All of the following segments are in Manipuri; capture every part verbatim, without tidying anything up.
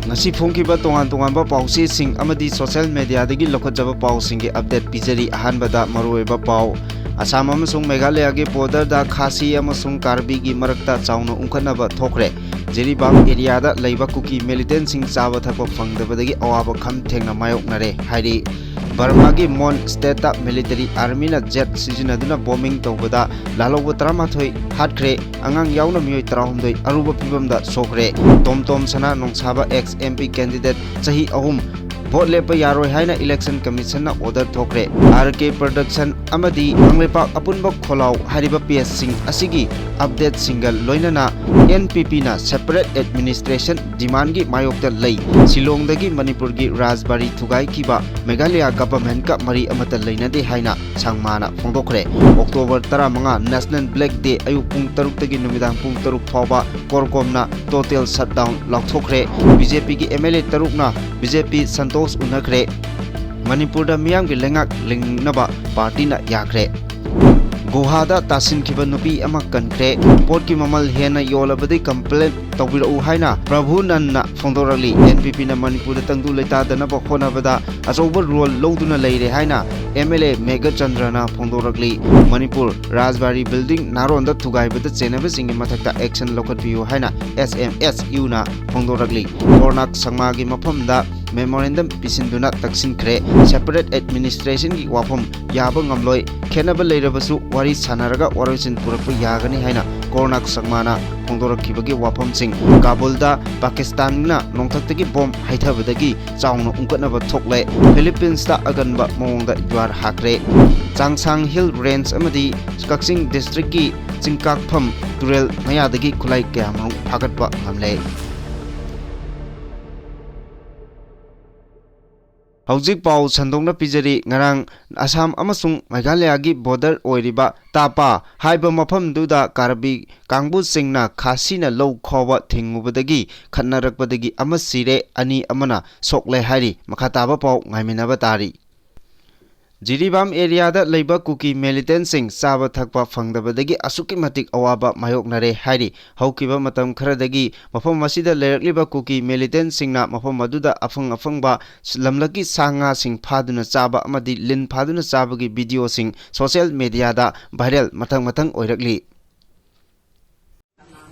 ꯉꯁꯤ ꯐꯣꯡꯈꯤꯕ ꯇꯣꯉꯥꯟ ꯇꯣꯉꯥꯟꯕ ꯄꯥꯎꯆꯦꯁꯤꯡ ꯑꯃꯗꯤ social mediaꯗꯒꯤ ꯂꯧꯈꯠꯆꯕ ꯄꯥꯎꯁꯤꯡꯒꯤ update ꯄꯤꯖꯔꯤ꯫ ꯑꯍꯥꯟꯕꯗ ꯃꯔꯨꯑꯣꯏꯕ ꯄꯥꯎ꯫ ꯑꯁꯥꯝ ꯑꯃꯁꯨꯡ ꯃꯦꯘꯥꯂꯌꯥꯒꯤ borderꯗ ꯈꯥꯁꯤ ꯑꯃꯁꯨꯡ ꯀꯥꯔꯕꯤꯒꯤ ꯃꯔꯛꯇ ꯆꯥꯎꯅ ꯎꯪꯈꯠꯅꯕ ꯊꯣꯛꯈ꯭ꯔꯦ꯫ ꯖꯤꯔꯤꯕꯥꯝ areaꯗ ꯂꯩꯕ ꯀꯨꯀꯤ militantꯁꯤꯡ ꯆꯥꯕ ꯊꯛꯄ ꯐꯪꯗꯕꯗꯒꯤ ꯑꯋꯥꯕ ꯈꯝ ꯊꯦꯡꯅ ꯃꯥꯌꯣꯛꯅꯔꯦ ꯍꯥꯏꯔꯤ꯫ ꯕꯔꯃꯥꯒꯤ ꯃꯣꯟ stateꯇ military armyꯅ jet ꯁꯤꯖꯤꯟꯅꯗꯨꯅ bombing ꯇꯧꯕꯗ ꯂꯥꯜꯍꯧꯕ ꯇꯔꯥꯃꯥꯊꯣꯏ ꯍꯥꯠꯈ꯭ꯔꯦ꯫ ꯑꯉꯥꯡ ꯌꯥꯎꯅ ꯃꯤꯑꯣꯏ ꯇꯔꯥꯍꯨꯝꯗꯣꯏ ꯑꯔꯨꯕ ꯐꯤꯚꯝꯗ ꯁꯣꯛꯈ꯭ꯔꯦ꯫ ꯇꯣꯝ ꯇꯣꯝ ꯁꯅꯥ ꯅꯣꯡꯁꯥꯕ ex MP candidate ꯆꯍꯤ ꯑꯍꯨꯝ vote ꯂꯦꯞꯄ ꯌꯥꯔꯣꯏ ꯍꯥꯏꯅ election commissionꯅ order ꯊꯣꯛꯈ꯭ꯔꯦ꯫ RK Production ꯑꯃꯗꯤ ꯀꯪꯂꯩꯄꯥꯛ ꯑꯄꯨꯟꯕ ꯈꯣꯜꯂꯥꯎ ꯍꯥꯏꯔꯤꯕ pageꯁꯤꯡ ꯑꯁꯤꯒꯤ updateꯁꯤꯡꯒ ꯂꯣꯏꯅꯅ NPPꯅ separate administration demandꯒꯤ ꯃꯥꯌꯣꯛꯇ ꯂꯩ꯫ ꯁꯤꯂꯣꯡꯗꯒꯤ ꯃꯅꯤꯄꯨꯔꯒꯤ ꯔꯥꯖꯕꯥꯔꯤ ꯊꯨꯒꯥꯏꯈꯤꯕ ꯃꯦꯘꯥꯂꯌꯥ governmentꯀ ꯃꯔꯤ ꯑꯃꯠꯇ ꯂꯩꯅꯗꯦ ꯍꯥꯏꯅ ꯁꯪꯃꯥꯅ ꯐꯣꯡꯗꯣꯛꯈ꯭ꯔꯦ꯫ October ꯇꯔꯥꯃꯉꯥ National Black Day ꯑꯌꯨꯛ ꯄꯨꯡ ꯇꯔꯨꯛꯇꯒꯤ ꯅꯨꯃꯤꯗꯥꯡ ꯄꯨꯡ ꯇꯔꯨꯛ ꯐꯥꯎꯕ ꯀꯣꯔꯀꯣꯝꯅ total shutdown ꯂꯥꯎꯊꯣꯛꯈ꯭ꯔꯦ꯫ BJPꯒꯤ MLA ꯇꯔꯨꯛꯅ BJP Santosh ꯎꯅꯈ꯭ꯔꯦ꯫ ꯃꯅꯤꯄꯨꯔꯗ ꯃꯤꯌꯥꯝꯒꯤ ꯂꯩꯉꯥꯛ ꯂꯤꯡꯅꯕ partyꯅ ꯌꯥꯈ꯭ꯔꯦ꯫ ꯒꯨꯍꯥꯗ ꯇꯥꯁꯤꯟꯈꯤꯕ ꯅꯨꯄꯤ ꯑꯃ ꯀꯟꯈ꯭ꯔꯦ꯫ ꯄꯣꯠꯀꯤ ꯃꯃꯜ ꯍꯦꯟꯅ ꯌꯣꯜꯂꯕꯗꯤ complaint ꯇꯧꯕꯤꯔꯛꯎ ꯍꯥꯏꯅ ꯄ꯭ꯔꯚꯨ ꯅꯟꯅ ꯐꯣꯡꯗꯣꯔꯛꯂꯤ꯫ NPPꯅ ꯃꯅꯤꯄꯨꯔꯗ ꯇꯪꯗꯨ ꯂꯩꯇꯥꯗꯅꯕ ꯍꯣꯠꯅꯕꯗ ꯑꯆꯧꯕ role ꯂꯧꯗꯨꯅ ꯂꯩꯔꯦ ꯍꯥꯏꯅ MLA ꯃꯦꯘꯆꯟꯗ꯭ꯔꯅ ꯐꯣꯡꯗꯣꯔꯛꯂꯤ꯫ ꯃꯅꯤꯄꯨꯔ ꯔꯥꯖꯕꯥꯔꯤ building ꯅꯥꯔꯣꯟꯗ ꯊꯨꯒꯥꯏꯕꯗ ꯆꯦꯟꯅꯕꯁꯤꯡꯒꯤ ꯃꯊꯛꯇ action ꯂꯧꯈꯠꯄꯤꯌꯨ ꯍꯥꯏꯅ SMSUꯅ ꯐꯣꯡꯗꯣꯔꯛꯂꯤ꯫ ꯀꯣꯔꯅꯥꯛ ꯁꯪꯃꯥꯒꯤ ꯃꯐꯝꯗ memorandum ꯄꯤꯁꯤꯟꯗꯨꯅ ꯇꯛꯁꯤꯟꯈ꯭ꯔꯦ꯫ Separate administrationꯒꯤ ꯋꯥꯐꯝ ꯌꯥꯕ ꯉꯝꯂꯣꯏ꯫ ꯈꯦꯠꯅꯕ ꯂꯩꯔꯕꯁꯨ ꯋꯥꯔꯤ ꯁꯥꯟꯅꯔꯒ ꯋꯥꯔꯣꯏꯁꯤꯟ ꯄꯨꯔꯛꯄ ꯌꯥꯒꯅꯤ ꯍꯥꯏꯅ ꯀꯣꯔꯅꯥꯛ ꯁꯪꯃꯥꯅ ꯐꯣꯡꯗꯣꯔꯛꯈꯤꯕꯒꯤ ꯋꯥꯐꯝꯁꯤꯡ꯫ ꯀꯥꯕꯨꯜꯗ ꯄꯥꯀꯤꯁꯇꯥꯟꯅ ꯅꯣꯡꯊꯛꯇꯒꯤ bomb ꯍꯩꯊꯕꯗꯒꯤ ꯆꯥꯎꯅ ꯎꯪꯈꯠꯅꯕ ꯊꯣꯛꯂꯦ꯫ Philippines ꯑꯒꯟꯕ ꯃꯑꯣꯡꯗ ꯖ꯭ꯋꯥꯔ ꯍꯥꯈ꯭ꯔꯦ꯫ ꯆꯥꯡꯁꯥꯡ Hill Range ꯑꯃꯗꯤ ꯀꯛꯆꯤꯡ districtꯀꯤ ꯆꯤꯡꯀꯥꯛꯐꯝ ꯇꯨꯔꯦꯜ ꯃꯌꯥꯗꯒꯤ ꯈꯨꯠꯂꯥꯏ ꯀꯌꯥꯃꯔꯨꯝ ꯐꯥꯒꯠꯄ ꯉꯝꯂꯦ꯫ ꯍꯧꯖꯤꯛ ꯄꯥꯎ ꯁꯟꯗꯣꯛꯅ ꯄꯤꯖꯔꯤ꯫ ꯉꯔꯥꯡ ꯑꯁꯥꯝ ꯑꯃꯁꯨꯡ ꯃꯦꯘꯥꯂꯌꯥꯒꯤ border ꯑꯣꯏꯔꯤꯕ ꯇꯥꯄꯥ ꯍꯥꯏꯕ ꯃꯐꯝꯗꯨꯗ ꯀꯥꯔꯕꯤ ꯀꯥꯡꯕꯨꯁꯤꯡꯅ ꯈꯥꯁꯤꯅ ꯂꯧ ꯈꯥꯎꯕ ꯊꯤꯡꯉꯨꯕꯗꯒꯤ ꯈꯠꯅꯔꯛꯄꯗꯒꯤ ꯑꯃ ꯁꯤꯔꯦ, ꯑꯅꯤ ꯑꯃꯅ ꯁꯣꯛꯂꯦ ꯍꯥꯏꯔꯤ꯫ ꯃꯈꯥ ꯇꯥꯕ ꯄꯥꯎ ꯉꯥꯏꯃꯤꯟꯅꯕ ꯇꯥꯔꯤ꯫ ꯖꯤꯔꯤꯕꯥꯝ ꯑꯦꯔꯤꯌꯥꯗ ꯂꯩꯕ ꯀꯨꯀꯤ ꯃꯤꯂꯤꯇꯦꯟꯁꯤꯡ ꯆꯥꯕ ꯊꯛꯄ ꯐꯪꯗꯕꯗꯒꯤ ꯑꯁꯨꯛꯀꯤ ꯃꯇꯤꯛ ꯑꯋꯥꯕ ꯃꯥꯌꯣꯛꯅꯔꯦ ꯍꯥꯏꯔꯤ꯫ ꯍꯧꯈꯤꯕ ꯃꯇꯝ ꯈꯔꯗꯒꯤ ꯃꯐꯝ ꯑꯁꯤꯗ ꯂꯩꯔꯛꯂꯤꯕ ꯀꯨꯀꯤ ꯃꯤꯂꯤꯇꯦꯟꯁꯤꯡꯅ ꯃꯐꯝ ꯑꯗꯨꯗ ꯑꯐꯪ ꯑꯐꯪꯕ ꯂꯝꯂꯛꯀꯤ ꯁꯥ ꯉꯥꯁꯤꯡ ꯐꯥꯗꯨꯅ ꯆꯥꯕ ꯑꯃꯗꯤ ꯂꯤꯟ ꯐꯥꯗꯨꯅ ꯆꯥꯕꯒꯤ ꯚꯤꯗꯤꯑꯣꯁꯤꯡ ꯁꯣꯁꯤꯌꯦꯜ ꯃꯦꯗꯤꯌꯥꯗ ꯚꯥꯏꯔꯦꯜ ꯃꯊꯪ ꯃꯊꯪ ꯑꯣꯏꯔꯛꯂꯤ꯫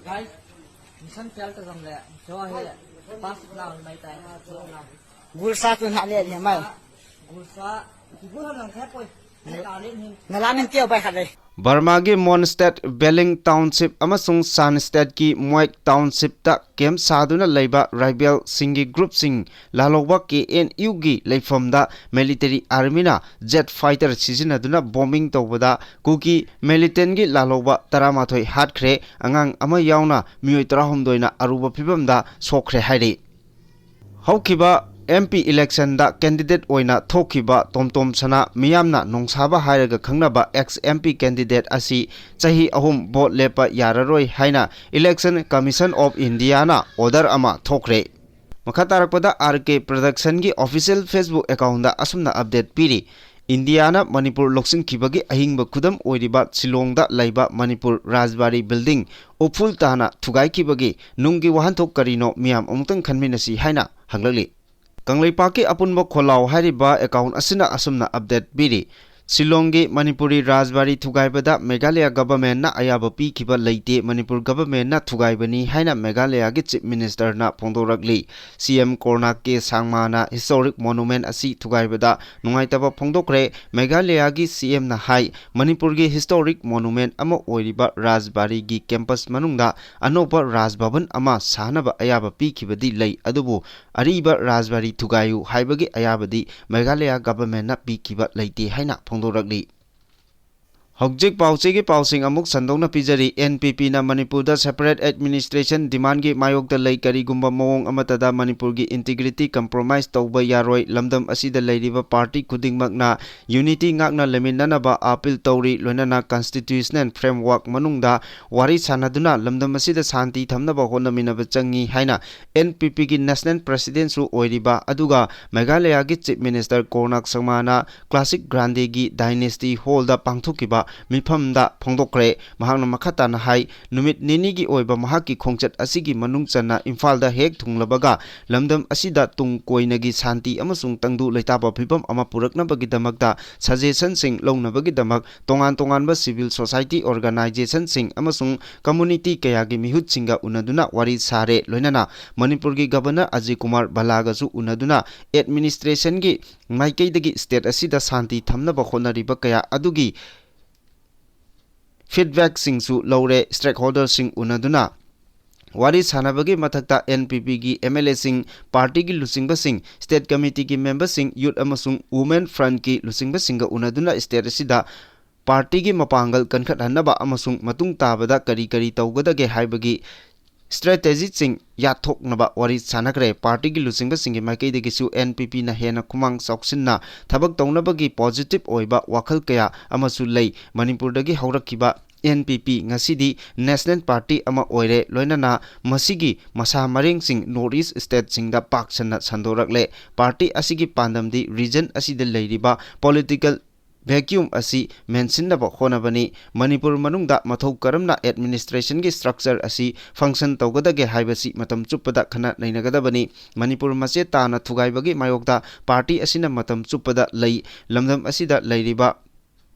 Guys, mission fail ta gamle. Jo he, pass na mai tai. Jo na. Gulsa tu na le le mai. Gulsa, ibu ham lang khe poi. Na la nin tio bai khat le. ꯕꯔꯃꯥꯒꯤ ꯃꯣꯟ ꯁ꯭ꯇꯦꯠ ꯕꯦꯂꯤꯡ ꯇꯥꯎꯟꯁꯤꯞ ꯑꯃꯁꯨꯡ ꯁꯥꯟ ꯁ꯭ꯇꯦꯠꯀꯤ ꯃꯣꯏꯛ ꯇꯥꯎꯟꯁꯤꯞꯇ ꯀꯦꯝꯞ ꯁꯥꯗꯨꯅ ꯂꯩꯕ ꯔꯥꯏꯕꯦꯜꯁꯤꯡꯒꯤ ꯒ꯭ꯔꯨꯞꯁꯤꯡ ꯂꯥꯜꯍꯧꯕ ꯀꯦ ꯑꯦꯟ ꯌꯨꯒꯤ ꯂꯩꯐꯝꯗ ꯃꯤꯂꯤꯇꯔꯤ ꯑꯥꯔꯃꯤꯅ ꯖꯦꯠ ꯐꯥꯏꯇꯔ ꯁꯤꯖꯤꯟꯅꯗꯨꯅ ꯕꯣꯝꯕꯤꯡ ꯇꯧꯕꯗ ꯀꯨꯀꯤ ꯃꯤꯂꯤꯇꯦꯟꯒꯤ ꯂꯥꯜꯍꯧꯕ ꯇꯔꯥꯃꯥꯊꯣꯏ ꯍꯥꯠꯈ꯭ꯔꯦ, ꯑꯉꯥꯡ ꯑꯃ ꯌꯥꯎꯅ ꯃꯤꯑꯣꯏ ꯇꯔꯥꯍꯨꯝꯗꯣꯏꯅ ꯑꯔꯨꯕ ꯐꯤꯕꯝꯗ ꯁꯣꯛꯈ꯭ꯔꯦ ꯍꯥꯏꯔꯤ꯫ ꯍꯧꯈꯤꯕ ꯑꯦꯝ ꯄꯤ ꯏꯂꯦꯛꯁꯟꯗ ꯀꯦꯟꯗꯤꯗꯦꯠ ꯑꯣꯏꯅ ꯊꯣꯛꯈꯤꯕ ꯇꯣꯝꯇꯣꯝ ꯁꯅꯥ, ꯃꯤꯌꯥꯝꯅ ꯅꯣꯡꯁꯥꯕ ꯍꯥꯏꯔꯒ ꯈꯪꯅꯕ ꯑꯦꯛꯁ ꯑꯦꯝ ꯄꯤ ꯀꯦꯟꯗꯤꯗꯦꯠ ꯑꯁꯤ ꯆꯍꯤ ꯑꯍꯨꯝ ꯚꯣꯠ ꯂꯦꯞꯄ ꯌꯥꯔꯔꯣꯏ ꯍꯥꯏꯅ election commission of Indian order ꯑꯃ ꯊꯣꯛꯈ꯭ꯔꯦ꯫ ꯃꯈꯥ ꯇꯥꯔꯛꯄꯗ ꯑꯥꯔ ꯀꯦ ꯄ꯭ꯔꯗꯛꯁꯟꯒꯤ ꯑꯣꯐꯤꯁꯤꯌꯦꯜ ꯐꯦꯁꯕꯨꯛ ꯑꯦꯀꯥꯎꯟꯗ ꯑꯁꯨꯝꯅ ꯑꯞꯗꯦꯠ ꯄꯤꯔꯤ, ꯏꯟꯗꯤꯌꯥꯅ ꯃꯅꯤꯄꯨꯔ ꯂꯧꯁꯤꯟꯈꯤꯕꯒꯤ ꯑꯍꯤꯡꯕ ꯈꯨꯗꯝ ꯑꯣꯏꯔꯤꯕ ꯁꯤꯂꯣꯡꯗ ꯂꯩꯕ ꯃꯅꯤꯄꯨꯔ ꯔꯥꯖꯕꯥꯔꯤ ꯕꯤꯜꯗꯤꯡ ꯎꯐꯨꯜ ꯇꯥꯅ ꯊꯨꯒꯥꯏꯈꯤꯕꯒꯤ ꯅꯨꯡꯒꯤ ꯋꯥꯍꯟꯊꯣꯛ ꯀꯔꯤꯅꯣ, ꯃꯤꯌꯥꯝ ꯑꯃꯨꯛꯇꯪ ꯈꯟꯃꯤꯟꯅꯁꯤ ꯍꯥꯏꯅ ꯍꯪꯂꯛꯂꯤ꯫ ꯀꯪꯂꯩꯄꯥꯛꯀꯤ ꯑꯄꯨꯟꯕ ꯈꯣꯜꯂꯥꯎ ꯍꯥꯏꯔꯤꯕ ꯑꯦꯀꯥꯎꯟ ꯑꯁꯤꯅ ꯑꯁꯨꯝꯅ ꯑꯞꯗꯦꯠ ꯄꯤꯔꯤ, ꯁꯤꯂꯣꯡꯒꯤ ꯃꯅꯤꯄꯨꯔꯤ ꯔꯥꯖꯕꯥꯔꯤ ꯊꯨꯒꯥꯏꯕꯗ ꯃꯦꯘꯥꯂꯌꯥ ꯒꯚꯔꯟꯃꯦꯟꯠꯅ ꯑꯌꯥꯕ ꯄꯤꯈꯤꯕ ꯂꯩꯇꯦ, ꯃꯅꯤꯄꯨꯔ ꯒꯚꯔꯟꯃꯦꯟꯠꯅ ꯊꯨꯒꯥꯏꯕꯅꯤ ꯍꯥꯏꯅ ꯃꯦꯘꯥꯂꯌꯥꯒꯤ ꯆꯤꯐ ꯃꯤꯅꯤꯁꯇꯔꯅ ꯐꯣꯡꯗꯣꯔꯛꯂꯤ꯫ ꯁꯤ ꯑꯦꯝ ꯀꯣꯔꯅꯥ ꯀꯦ ꯁꯥꯡꯃꯥꯅ ꯍꯤꯁꯇꯣꯔꯤꯛ ꯃꯣꯅꯨꯃꯦꯟꯠ ꯑꯁꯤ ꯊꯨꯒꯥꯏꯕꯗ ꯅꯨꯡꯉꯥꯏꯇꯕ ꯐꯣꯡꯗꯣꯛꯈ꯭ꯔꯦ꯫ ꯃꯦꯘꯥꯂꯌꯥꯒꯤ ꯁꯤ ꯑꯦꯝꯅ ꯍꯥꯏ, ꯃꯅꯤꯄꯨꯔꯒꯤ ꯍꯤꯁꯇꯣꯔꯤꯛ ꯃꯣꯅꯨꯃꯦꯟꯠ ꯑꯃ ꯑꯣꯏꯔꯤꯕ ꯔꯥꯖꯕꯥꯔꯤꯒꯤ ꯀꯦꯝꯄꯁ ꯃꯅꯨꯡꯗ ꯑꯅꯧꯕ ꯔꯥꯖ ꯚꯕꯟ ꯑꯃ ꯁꯥꯅꯕ ꯑꯌꯥꯕ ꯄꯤꯈꯤꯕꯗꯤ ꯂꯩ, ꯑꯗꯨꯕꯨ ꯑꯔꯤꯕ ꯔꯥꯖꯕꯥꯔꯤ ꯊꯨꯒꯥꯏꯌꯨ ꯍꯥꯏꯕꯒꯤ ꯑꯌꯥꯕꯗꯤ ꯃꯦꯘꯥꯂꯌꯥ ꯒꯚꯔꯟꯃꯦꯟꯠꯅ ꯄꯤꯈꯤꯕ ꯂꯩꯇꯦ ꯍꯥꯏꯅ ꯐꯣꯡꯗꯣꯔꯛꯂꯤ꯫ ꯍꯧꯖꯤꯛ ꯄꯥꯎꯆꯦꯒꯤ ꯄꯥꯎꯁꯤꯡ ꯑꯃꯨꯛ ꯁꯟꯗꯣꯛꯅ ꯄꯤꯖꯔꯤ꯫ ꯑꯦꯟ ꯄꯤ ꯄꯤꯅ ꯃꯅꯤꯄꯨꯔꯗ separate administration demandꯒꯤ ꯃꯥꯌꯣꯛꯇ ꯂꯩ꯫ ꯀꯔꯤꯒꯨꯝꯕ ꯃꯑꯣꯡ ꯑꯃꯠꯇꯗ ꯃꯅꯤꯄꯨꯔꯒꯤ integrity compromise ꯇꯧꯕ ꯌꯥꯔꯣꯏ꯫ ꯂꯝꯗꯝ ꯑꯁꯤꯗ ꯂꯩꯔꯤꯕ party ꯈꯨꯗꯤꯡꯃꯛꯅ unity ꯉꯥꯛꯅ ꯂꯩꯃꯤꯟꯅꯅꯕ appeal ꯇꯧꯔꯤ꯫ ꯂꯣꯏꯅꯅ constitutional framework ꯃꯅꯨꯡꯗ ꯋꯥꯔꯤ ꯁꯥꯟꯅꯗꯨꯅ ꯂꯝꯗꯝ ꯑꯁꯤꯗ ꯁꯥꯟꯇꯤ ꯊꯝꯅꯕ ꯍꯣꯠꯅꯃꯤꯟꯅꯕ ꯆꯪꯉꯤ ꯍꯥꯏꯅ ꯑꯦꯟ ꯄꯤ ꯄꯤꯒꯤ national presidentꯁꯨ ꯑꯣꯏꯔꯤꯕ ꯑꯗꯨꯒ ꯃꯦꯘꯥꯂꯌꯥꯒꯤ Chief Minister ꯀꯣꯔꯅꯥꯛ ꯁꯪꯃꯥꯅ Classic Grande ꯒꯤ Dynasty Hallꯗ ꯄꯥꯡꯊꯣꯛꯈꯤꯕ ꯃꯤꯐꯝꯗ ꯐꯣꯡꯗꯣꯛꯈ꯭ꯔꯦ꯫ ꯃꯍꯥꯛꯅ ꯃꯈꯥ ꯇꯥꯅ ꯍꯥꯏ, ꯅꯨꯃꯤꯠ ꯅꯤꯅꯤꯒꯤ ꯑꯣꯏꯕ ꯃꯍꯥꯛꯀꯤ ꯈꯣꯡꯆꯠ ꯑꯁꯤꯒꯤ ꯃꯅꯨꯡ ꯆꯟꯅ ꯏꯝꯐꯥꯜꯗ ꯍꯦꯛ ꯊꯨꯡꯂꯕꯒ ꯂꯝꯗꯝ ꯑꯁꯤꯗ ꯇꯨꯡ ꯀꯣꯏꯅꯒꯤ ꯁꯥꯟꯇꯤ ꯑꯃꯁꯨꯡ ꯇꯪꯗꯨ ꯂꯩꯇꯥꯕ ꯐꯤꯕꯝ ꯑꯃ ꯄꯨꯔꯛꯅꯕꯒꯤꯗꯃꯛꯇ suggestionꯁꯤꯡ ꯂꯧꯅꯕꯒꯤꯗꯃꯛ ꯇꯣꯉꯥꯟ ꯇꯣꯉꯥꯟꯕ civil society organizationꯁꯤꯡ ꯑꯃꯁꯨꯡ community ꯀꯌꯥꯒꯤ ꯃꯤꯍꯨꯠꯁꯤꯡꯒ ꯎꯅꯗꯨꯅ ꯋꯥꯔꯤ ꯁꯥꯔꯦ꯫ ꯂꯣꯏꯅꯅ ꯃꯅꯤꯄꯨꯔꯒꯤ Governor ꯑꯖꯌ ꯀꯨꯃꯥꯔ ꯚꯜꯂꯥꯒꯁꯨ ꯎꯅꯗꯨꯅ administrationꯒꯤ ꯃꯥꯏꯀꯩꯗꯒꯤ state ꯑꯁꯤꯗ ꯁꯥꯟꯇꯤ ꯊꯝꯅꯕ ꯍꯣꯠꯅꯔꯤꯕ ꯀꯌꯥ ꯑꯗꯨꯒꯤ feedbackꯁꯤꯡꯁꯨ ꯂꯧꯔꯦ꯫ Stakeholderꯁꯤꯡ ꯎꯅꯗꯨꯅ ꯋꯥꯔꯤ ꯁꯥꯟꯅꯕꯒꯤ ꯃꯊꯛꯇ ꯑꯦꯟ ꯄꯤ ꯄꯤꯒꯤ ꯑꯦꯝ ꯑꯦꯜ ꯑꯦꯁꯤꯡ, partyꯒꯤ ꯂꯨꯆꯤꯡꯕꯁꯤꯡ, state committeeꯒꯤ memberꯁꯤꯡ, youth ꯑꯃꯁꯨꯡ women frontꯀꯤ ꯂꯨꯆꯤꯡꯕꯁꯤꯡꯒ ꯎꯅꯗꯨꯅ state ꯑꯁꯤꯗ partyꯒꯤ ꯃꯄꯥꯡꯒꯜ ꯀꯟꯈꯠꯍꯟꯅꯕ ꯑꯃꯁꯨꯡ ꯃꯇꯨꯡ ꯇꯥꯕꯗ ꯀꯔꯤ ꯀꯔꯤ ꯇꯧꯒꯗꯒꯦ ꯍꯥꯏꯕꯒꯤ strategyꯁꯤꯡ ꯌꯥꯠꯊꯣꯛꯅꯕ ꯋꯥꯔꯤ ꯁꯥꯟꯅꯈ꯭ꯔꯦ꯫ Partyꯒꯤ ꯂꯨꯆꯤꯡꯕꯁꯤꯡꯒꯤ ꯃꯥꯏꯀꯩꯗꯒꯤꯁꯨ ꯑꯦꯟ ꯄꯤ ꯄꯤꯅ ꯍꯦꯟꯅ ꯈꯨꯃꯥꯡ ꯆꯥꯎꯁꯤꯟꯅ ꯊꯕꯛ ꯇꯧꯅꯕꯒꯤ positive ꯑꯣꯏꯕ ꯋꯥꯈꯜ ꯀꯌꯥ ꯑꯃꯁꯨ ꯂꯩ꯫ ꯃꯅꯤꯄꯨꯔꯗꯒꯤ ꯍꯧꯔꯛꯈꯤꯕ ꯑꯦꯟ ꯄꯤ ꯄꯤ ꯉꯁꯤꯗꯤ national party ꯑꯃ ꯑꯣꯏꯔꯦ, ꯂꯣꯏꯅꯅ ꯃꯁꯤꯒꯤ ꯃꯁꯥ ꯃꯔꯦꯡꯁꯤꯡ North East stateꯁꯤꯡꯗ ꯄꯥꯛ ꯁꯟꯅ ꯁꯟꯗꯣꯔꯛꯂꯦ꯫ Party ꯑꯁꯤꯒꯤ ꯄꯥꯟꯗꯝꯗꯤ region ꯑꯁꯤꯗ ꯂꯩꯔꯤꯕ political vacuum ꯑꯁꯤ ꯃꯦꯟꯁꯤꯟꯅꯕ ꯍꯣꯠꯅꯕꯅꯤ꯫ ꯃꯅꯤꯄꯨꯔ ꯃꯅꯨꯡꯗ ꯃꯊꯧ ꯀꯔꯝꯅ administrationꯒꯤ structure ꯑꯁꯤ function ꯇꯧꯒꯗꯒꯦ ꯍꯥꯏꯕꯁꯤ ꯃꯇꯝ ꯆꯨꯞꯄꯗ ꯈꯟꯅ ꯅꯩꯅꯒꯗꯕꯅꯤ꯫ ꯃꯅꯤꯄꯨꯔ ꯃꯆꯦꯠ ꯇꯥꯅ ꯊꯨꯒꯥꯏꯕꯒꯤ ꯃꯥꯌꯣꯛꯇ party ꯑꯁꯤꯅ ꯃꯇꯝ ꯆꯨꯞꯄꯗ ꯂꯩ꯫ ꯂꯝꯗꯝ ꯑꯁꯤꯗ ꯂꯩꯔꯤꯕ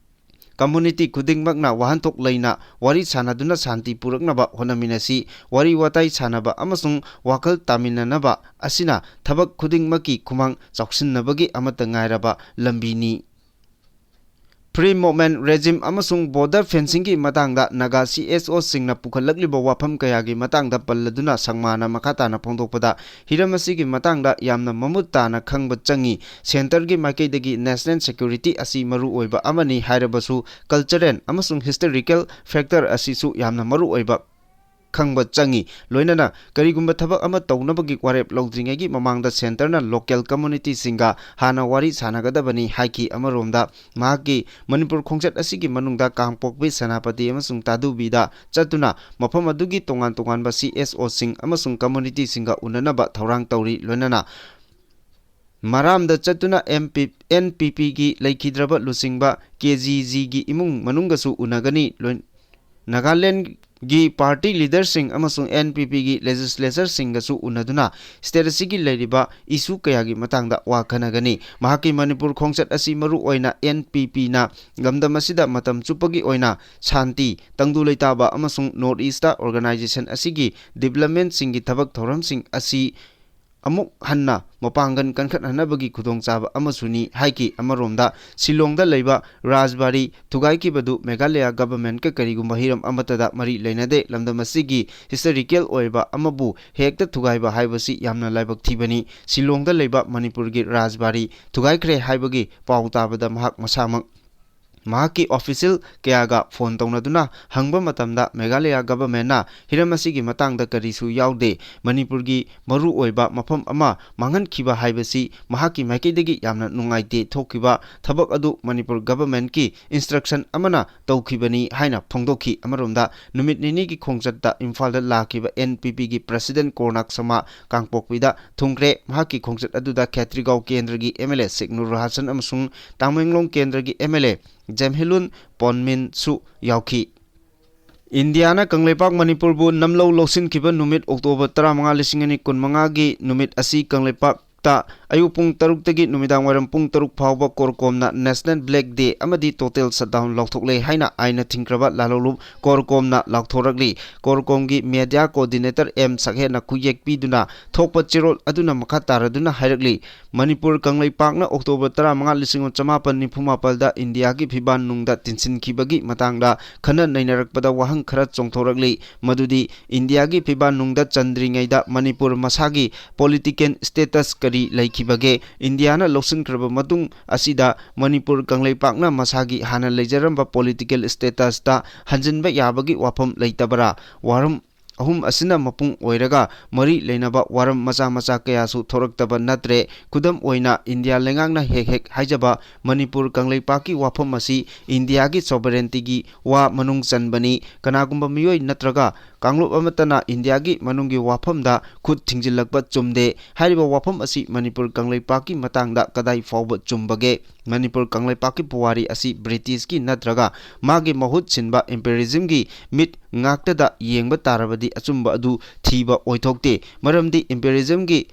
community ꯈꯨꯗꯤꯡꯃꯛꯅ ꯋꯥꯍꯟꯊꯣꯛ ꯂꯩꯅ ꯋꯥꯔꯤ ꯁꯥꯟꯅꯗꯨꯅ ꯁꯥꯟꯇꯤ ꯄꯨꯔꯛꯅꯕ ꯍꯣꯠꯅꯃꯤꯟꯅꯁꯤ꯫ ꯋꯥꯔꯤ ꯋꯥꯇꯥꯏ ꯁꯥꯟꯅꯕ ꯑꯃꯁꯨꯡ ꯋꯥꯈꯜ ꯇꯥꯃꯤꯟꯅꯅꯕ ꯑꯁꯤꯅ ꯊꯕꯛ ꯈꯨꯗꯤꯡꯃꯛꯀꯤ ꯈꯨꯃꯥꯡ ꯆꯥꯎꯁꯤꯟꯅꯕꯒꯤ ꯑꯃꯠꯇ ꯉꯥꯏꯔꯕ ꯂꯝꯕꯤꯅꯤ꯫ pre-movement regime ꯑꯃꯁꯨꯡ border fencingꯒꯤ ꯃꯇꯥꯡꯗ ꯅꯥꯒꯥ C S Oꯁꯤꯡꯅ ꯄꯨꯈꯠꯂꯛꯂꯤꯕ ꯋꯥꯐꯝ ꯀꯌꯥꯒꯤ ꯃꯇꯥꯡꯗ ꯄꯜꯂꯗꯨꯅ ꯁꯪꯃꯥꯅ ꯃꯈꯥ ꯇꯥꯅ ꯐꯣꯡꯗꯣꯛꯄꯗ, ꯍꯤꯔꯝ ꯑꯁꯤꯒꯤ ꯃꯇꯥꯡꯗ ꯌꯥꯝꯅ ꯃꯃꯨꯠ ꯇꯥꯅ ꯈꯪꯕ ꯆꯪꯏ꯫ Centreꯒꯤ ꯃꯥꯏꯀꯩꯗꯒꯤ national security ꯑꯁꯤ ꯃꯔꯨꯑꯣꯏꯕ ꯑꯃꯅꯤ ꯍꯥꯏꯔꯕꯁꯨ, cultural ꯑꯃꯁꯨꯡ historical factor ꯑꯁꯤꯁꯨ ꯌꯥꯝꯅ ꯃꯔꯨꯑꯣꯏꯕ ꯈꯪꯕ ꯆꯪꯏ꯫ ꯂꯣꯏꯅꯅ ꯀꯔꯤꯒꯨꯝꯕ ꯊꯕꯛ ꯑꯃ ꯇꯧꯅꯕꯒꯤ ꯋꯥꯔꯦꯞ ꯂꯧꯗ꯭ꯔꯤꯉꯩꯒꯤ ꯃꯃꯥꯡꯗ centreꯅ local communityꯁꯤꯡꯒ ꯍꯥꯟꯅ ꯋꯥꯔꯤ ꯁꯥꯟꯅꯒꯗꯕꯅꯤ ꯍꯥꯏꯈꯤ꯫ ꯑꯃꯔꯣꯝꯗ, ꯃꯍꯥꯛꯀꯤ ꯃꯅꯤꯄꯨꯔ ꯈꯣꯡꯆꯠ ꯑꯁꯤꯒꯤ ꯃꯅꯨꯡꯗ ꯀꯥꯡꯄꯣꯛꯄꯤ, ꯁꯦꯅꯥꯄꯇꯤ ꯑꯃꯁꯨꯡ ꯇꯥꯗꯨꯕꯤꯗ ꯆꯠꯇꯨꯅ ꯃꯐꯝ ꯑꯗꯨꯒꯤ ꯇꯣꯉꯥꯟ ꯇꯣꯉꯥꯟꯕ C S Oꯁꯤꯡ ꯑꯃꯁꯨꯡ communityꯁꯤꯡꯒ ꯎꯅꯅꯕ ꯊꯧꯔꯥꯡ ꯇꯧꯔꯤ꯫ ꯂꯣꯏꯅꯅ ꯃꯔꯥꯝꯗ ꯆꯠꯇꯨꯅ M P, N P Pꯒꯤ ꯂꯩꯈꯤꯗ꯭ꯔꯕ ꯂꯨꯆꯤꯡꯕ K G Gꯒꯤ ꯏꯃꯨꯡ ꯃꯅꯨꯡꯒꯁꯨ ꯎꯅꯒꯅꯤ꯫ ꯂꯣꯏ-, ꯅꯥꯒꯥꯂꯦꯟꯒꯤ party leaderꯁꯤꯡ ꯑꯃꯁꯨꯡ N P Pꯒꯤ legislatorꯁꯤꯡꯒꯁꯨ ꯎꯅꯗꯨꯅ state ꯑꯁꯤꯒꯤ ꯂꯩꯔꯤꯕ issue ꯀꯌꯥꯒꯤ ꯃꯇꯥꯡꯗ ꯋꯥ ꯈꯟꯅꯒꯅꯤ꯫ ꯃꯍꯥꯛꯀꯤ ꯃꯅꯤꯄꯨꯔ ꯈꯣꯡꯆꯠ ꯑꯁꯤ ꯃꯔꯨ ꯑꯣꯏꯅ N P Pꯅ ꯂꯝꯗꯝ ꯑꯁꯤꯗ ꯃꯇꯝ ꯆꯨꯞꯄꯒꯤ ꯑꯣꯏꯅ ꯁꯥꯟꯇꯤ, ꯇꯪꯗꯨ ꯂꯩꯇꯥꯕ ꯑꯃꯁꯨꯡ North Eastꯇ organization ꯑꯁꯤꯒꯤ developmentꯁꯤꯡꯒꯤ ꯊꯕꯛ ꯊꯧꯔꯝꯁꯤꯡ ꯑꯁꯤ ꯑꯃꯨꯛ ꯍꯟꯅ ꯃꯄꯥꯡꯒꯜ ꯀꯟꯈꯠꯍꯟꯅꯕꯒꯤ ꯈꯨꯗꯣꯡꯆꯥꯕ ꯑꯃꯁꯨꯅꯤ ꯍꯥꯏꯈꯤ꯫ ꯑꯃꯔꯣꯝꯗ, ꯁꯤꯂꯣꯡꯗ ꯂꯩꯕ ꯔꯥꯖꯕꯥꯔꯤ ꯊꯨꯒꯥꯏꯈꯤꯕꯗꯨ ꯃꯦꯘꯥꯂꯌꯥ governmentꯀ ꯀꯔꯤꯒꯨꯝꯕ ꯍꯤꯔꯝ ꯑꯃꯠꯇꯗ ꯃꯔꯤ ꯂꯩꯅꯗꯦ꯫ ꯂꯝꯗꯝ ꯑꯁꯤꯒꯤ historical ꯑꯣꯏꯕ ꯑꯃꯕꯨ ꯍꯦꯛꯇ ꯊꯨꯒꯥꯏꯕ ꯍꯥꯏꯕꯁꯤ ꯌꯥꯝꯅ ꯂꯥꯏꯕꯛ ꯊꯤꯕꯅꯤ꯫ ꯁꯤꯂꯣꯡꯗ ꯂꯩꯕ ꯃꯅꯤꯄꯨꯔꯒꯤ ꯔꯥꯖꯕꯥꯔꯤ ꯊꯨꯒꯥꯏꯈ꯭ꯔꯦ ꯍꯥꯏꯕꯒꯤ ꯄꯥꯎ ꯇꯥꯕꯗ ꯃꯍꯥꯛ ꯃꯁꯥꯃꯛ ꯃꯍꯥꯛꯀꯤ official ꯀꯌꯥꯒ phone ꯇꯧꯅꯗꯨꯅ ꯍꯪꯕ ꯃꯇꯝꯗ, ꯃꯦꯘꯥꯂꯌꯥ governmentꯅ ꯍꯤꯔꯝ ꯑꯁꯤꯒꯤ ꯃꯇꯥꯡꯗ ꯀꯔꯤꯁꯨ ꯌꯥꯎꯗꯦ, ꯃꯅꯤꯄꯨꯔꯒꯤ ꯃꯔꯨꯑꯣꯏꯕ ꯃꯐꯝ ꯑꯃ ꯃꯥꯡꯍꯟꯈꯤꯕ ꯍꯥꯏꯕꯁꯤ ꯃꯍꯥꯛꯀꯤ ꯃꯥꯏꯀꯩꯗꯒꯤ ꯌꯥꯝꯅ ꯅꯨꯡꯉꯥꯏꯇꯦ꯫ ꯊꯣꯛꯈꯤꯕ ꯊꯕꯛ ꯑꯗꯨ ꯃꯅꯤꯄꯨꯔ governmentꯀꯤ instruction ꯑꯃꯅ ꯇꯧꯈꯤꯕꯅꯤ ꯍꯥꯏꯅ ꯐꯣꯡꯗꯣꯛꯈꯤ꯫ ꯑꯃꯔꯣꯝꯗ, ꯅꯨꯃꯤꯠ ꯅꯤꯅꯤꯒꯤ ꯈꯣꯡꯆꯠꯇ ꯏꯝꯐꯥꯜꯗ ꯂꯥꯛꯈꯤꯕ N P Pꯒꯤ president ꯀꯣꯔꯅꯥꯛ ꯁꯃꯥ ꯀꯥꯡꯄꯣꯛꯄꯤꯗ ꯊꯨꯡꯈ꯭ꯔꯦ꯫ ꯃꯍꯥꯛꯀꯤ ꯈꯣꯡꯆꯠ ꯑꯗꯨꯗ ꯈꯦꯇ꯭ꯔꯤꯒꯥꯎ ꯀꯦꯟꯗ꯭ꯔꯒꯤ M L A ꯁꯦꯛꯅꯨꯔ ꯍꯥꯁꯟ ꯑꯃꯁꯨꯡ ꯇꯥꯃꯦꯡꯂꯣꯡ ꯀꯦꯟꯗ꯭ꯔꯒꯤ M L A ꯖꯦꯝꯍꯤꯂꯨꯟ ꯄꯣꯟꯃꯤꯟꯁꯨ ꯌꯥꯎꯈꯤ꯫ ꯏꯟꯗꯤꯌꯥꯅ ꯀꯪꯂꯩꯄꯥꯛ ꯃꯅꯤꯄꯨꯔꯕꯨ ꯅꯝꯂꯧ ꯂꯧꯁꯤꯟꯈꯤꯕ ꯅꯨꯃꯤꯠ, ꯑꯣꯛꯇꯣꯕꯔ ꯇꯔꯥꯃꯉꯥ, ꯂꯤꯁꯤꯡ ꯑꯅꯤ ꯀꯨꯟꯃꯉꯥꯒꯤ ꯅꯨꯃꯤꯠ ꯑꯁꯤ ꯀꯪꯂꯩꯄꯥꯛ ꯇ ꯑꯌꯨꯛ ꯄꯨꯡ ꯇꯔꯨꯛꯇꯒꯤ ꯅꯨꯃꯤꯗꯥꯡ ꯋꯥꯏꯔꯝ ꯄꯨꯡ ꯇꯔꯨꯛ ꯐꯥꯎꯕ ꯀꯣꯔꯀꯣꯝꯅ National Black Day ꯑꯃꯗꯤ total shutdown ꯂꯥꯎꯊꯣꯛꯂꯦ ꯍꯥꯏꯅ ꯑꯥꯏꯟꯅ ꯊꯤꯡꯈ꯭ꯔꯕ ꯂꯥꯜꯍꯧꯂꯨꯞ ꯀꯣꯔꯀꯣꯝꯅ ꯂꯥꯎꯊꯣꯔꯛꯂꯤ꯫ ꯀꯣꯔꯀꯣꯝꯒꯤ media coordinator ꯑꯦꯝ ꯁꯛꯍꯦꯠꯅ ꯈꯨꯌꯦꯛ ꯄꯤꯗꯨꯅ ꯊꯣꯛꯄ ꯆꯦꯔꯣꯜ ꯑꯗꯨꯅ ꯃꯈꯥ ꯇꯥꯔꯗꯨꯅ ꯍꯥꯏꯔꯛꯂꯤ, ꯃꯅꯤꯄꯨꯔ ꯀꯪꯂꯩꯄꯥꯛꯅ October ꯇꯔꯥꯃꯉꯥ, ꯂꯤꯁꯤꯡ ꯑꯃ ꯆꯃꯥꯄꯟ ꯅꯤꯐꯨ ꯃꯥꯄꯜꯗ ꯏꯟꯗꯤꯌꯥꯒꯤ ꯐꯤꯕꯥꯟ ꯅꯨꯡꯗ ꯇꯤꯟꯁꯤꯟꯈꯤꯕꯒꯤ ꯃꯇꯥꯡꯗ ꯈꯟꯅ ꯅꯩꯅꯔꯛꯄꯗ ꯋꯥꯍꯪ ꯈꯔ ꯆꯣꯡꯊꯣꯔꯛꯂꯤ, ꯃꯗꯨꯗꯤ ꯏꯟꯗꯤꯌꯥꯒꯤ ꯐꯤꯕꯥꯟ ꯅꯨꯡꯗ ꯆꯟꯗ꯭ꯔꯤꯉꯩꯗ ꯃꯅꯤꯄꯨꯔ ꯃꯁꯥꯒꯤ political status ꯀꯔꯤ ꯂꯩꯈꯤꯕꯒꯦ? ꯏꯟꯗꯤꯌꯥꯅ ꯂꯧꯁꯤꯟꯈ꯭ꯔꯕ ꯃꯇꯨꯡ ꯑꯁꯤꯗ ꯃꯅꯤꯄꯨꯔ ꯀꯪꯂꯩꯄꯥꯛꯅ ꯃꯁꯥꯒꯤ ꯍꯥꯟꯅ ꯂꯩꯖꯔꯝꯕ political statusꯇ ꯍꯟꯖꯤꯟꯕ ꯌꯥꯕꯒꯤ ꯋꯥꯐꯝ ꯂꯩꯇꯕꯔꯥ? ꯋꯥꯔꯝ ꯑꯍꯨꯝ ꯑꯁꯤꯅ ꯃꯄꯨꯡ ꯑꯣꯏꯔꯒ ꯃꯔꯤ ꯂꯩꯅꯕ ꯋꯥꯔꯝ ꯃꯆꯥ ꯃꯆꯥ ꯀꯌꯥꯁꯨ ꯊꯣꯔꯛꯇꯕ ꯅꯠꯇ꯭ꯔꯦ꯫ ꯈꯨꯗꯝ ꯑꯣꯏꯅ, ꯏꯟꯗꯤꯌꯥ ꯂꯩꯉꯥꯛꯅ ꯍꯦꯛ ꯍꯦꯛ ꯍꯥꯏꯖꯕ ꯃꯅꯤꯄꯨꯔ ꯀꯪꯂꯩꯄꯥꯛꯀꯤ ꯋꯥꯐꯝ ꯑꯁꯤ ꯏꯟꯗꯤꯌꯥꯒꯤ sovereigntyꯒꯤ ꯋꯥ ꯃꯅꯨꯡ ꯆꯟꯕꯅꯤ꯫ ꯀꯅꯥꯒꯨꯝꯕ ꯃꯤꯑꯣꯏ ꯅꯠꯇ꯭ꯔꯒ ꯀꯥꯡꯂꯨꯞ ꯑꯃꯠꯇꯅ ꯏꯟꯗꯤꯌꯥꯒꯤ ꯃꯅꯨꯡꯒꯤ ꯋꯥꯐꯝꯗ ꯈꯨꯠ ꯊꯤꯡꯖꯤꯜꯂꯛꯄ ꯆꯨꯝꯗꯦ꯫ ꯍꯥꯏꯔꯤꯕ ꯋꯥꯐꯝ ꯑꯁꯤ ꯃꯅꯤꯄꯨꯔ ꯀꯪꯂꯩꯄꯥꯛꯀꯤ ꯃꯇꯥꯡꯗ ꯀꯗꯥꯏ ꯐꯥꯎꯕ ꯆꯨꯝꯕꯒꯦ? ꯃꯅꯤꯄꯨꯔ ꯀꯪꯂꯩꯄꯥꯛꯀꯤ ꯄꯨꯋꯥꯔꯤ ꯑꯁꯤ Britishꯀꯤ ꯅꯠꯇ꯭ꯔꯒ ꯃꯥꯒꯤ ꯃꯍꯨꯠ ꯁꯤꯟꯕ imperialismꯒꯤ ꯃꯤꯠ ꯉꯥꯛꯇꯗ ꯌꯦꯡꯕ ꯇꯥꯔꯕꯗꯤ ꯑꯆꯨꯝꯕ ꯑꯗꯨ ꯊꯤꯕ ꯑꯣꯏꯊꯣꯛꯇꯦ꯫ ꯃꯔꯝꯗꯤ imperialismꯒꯤ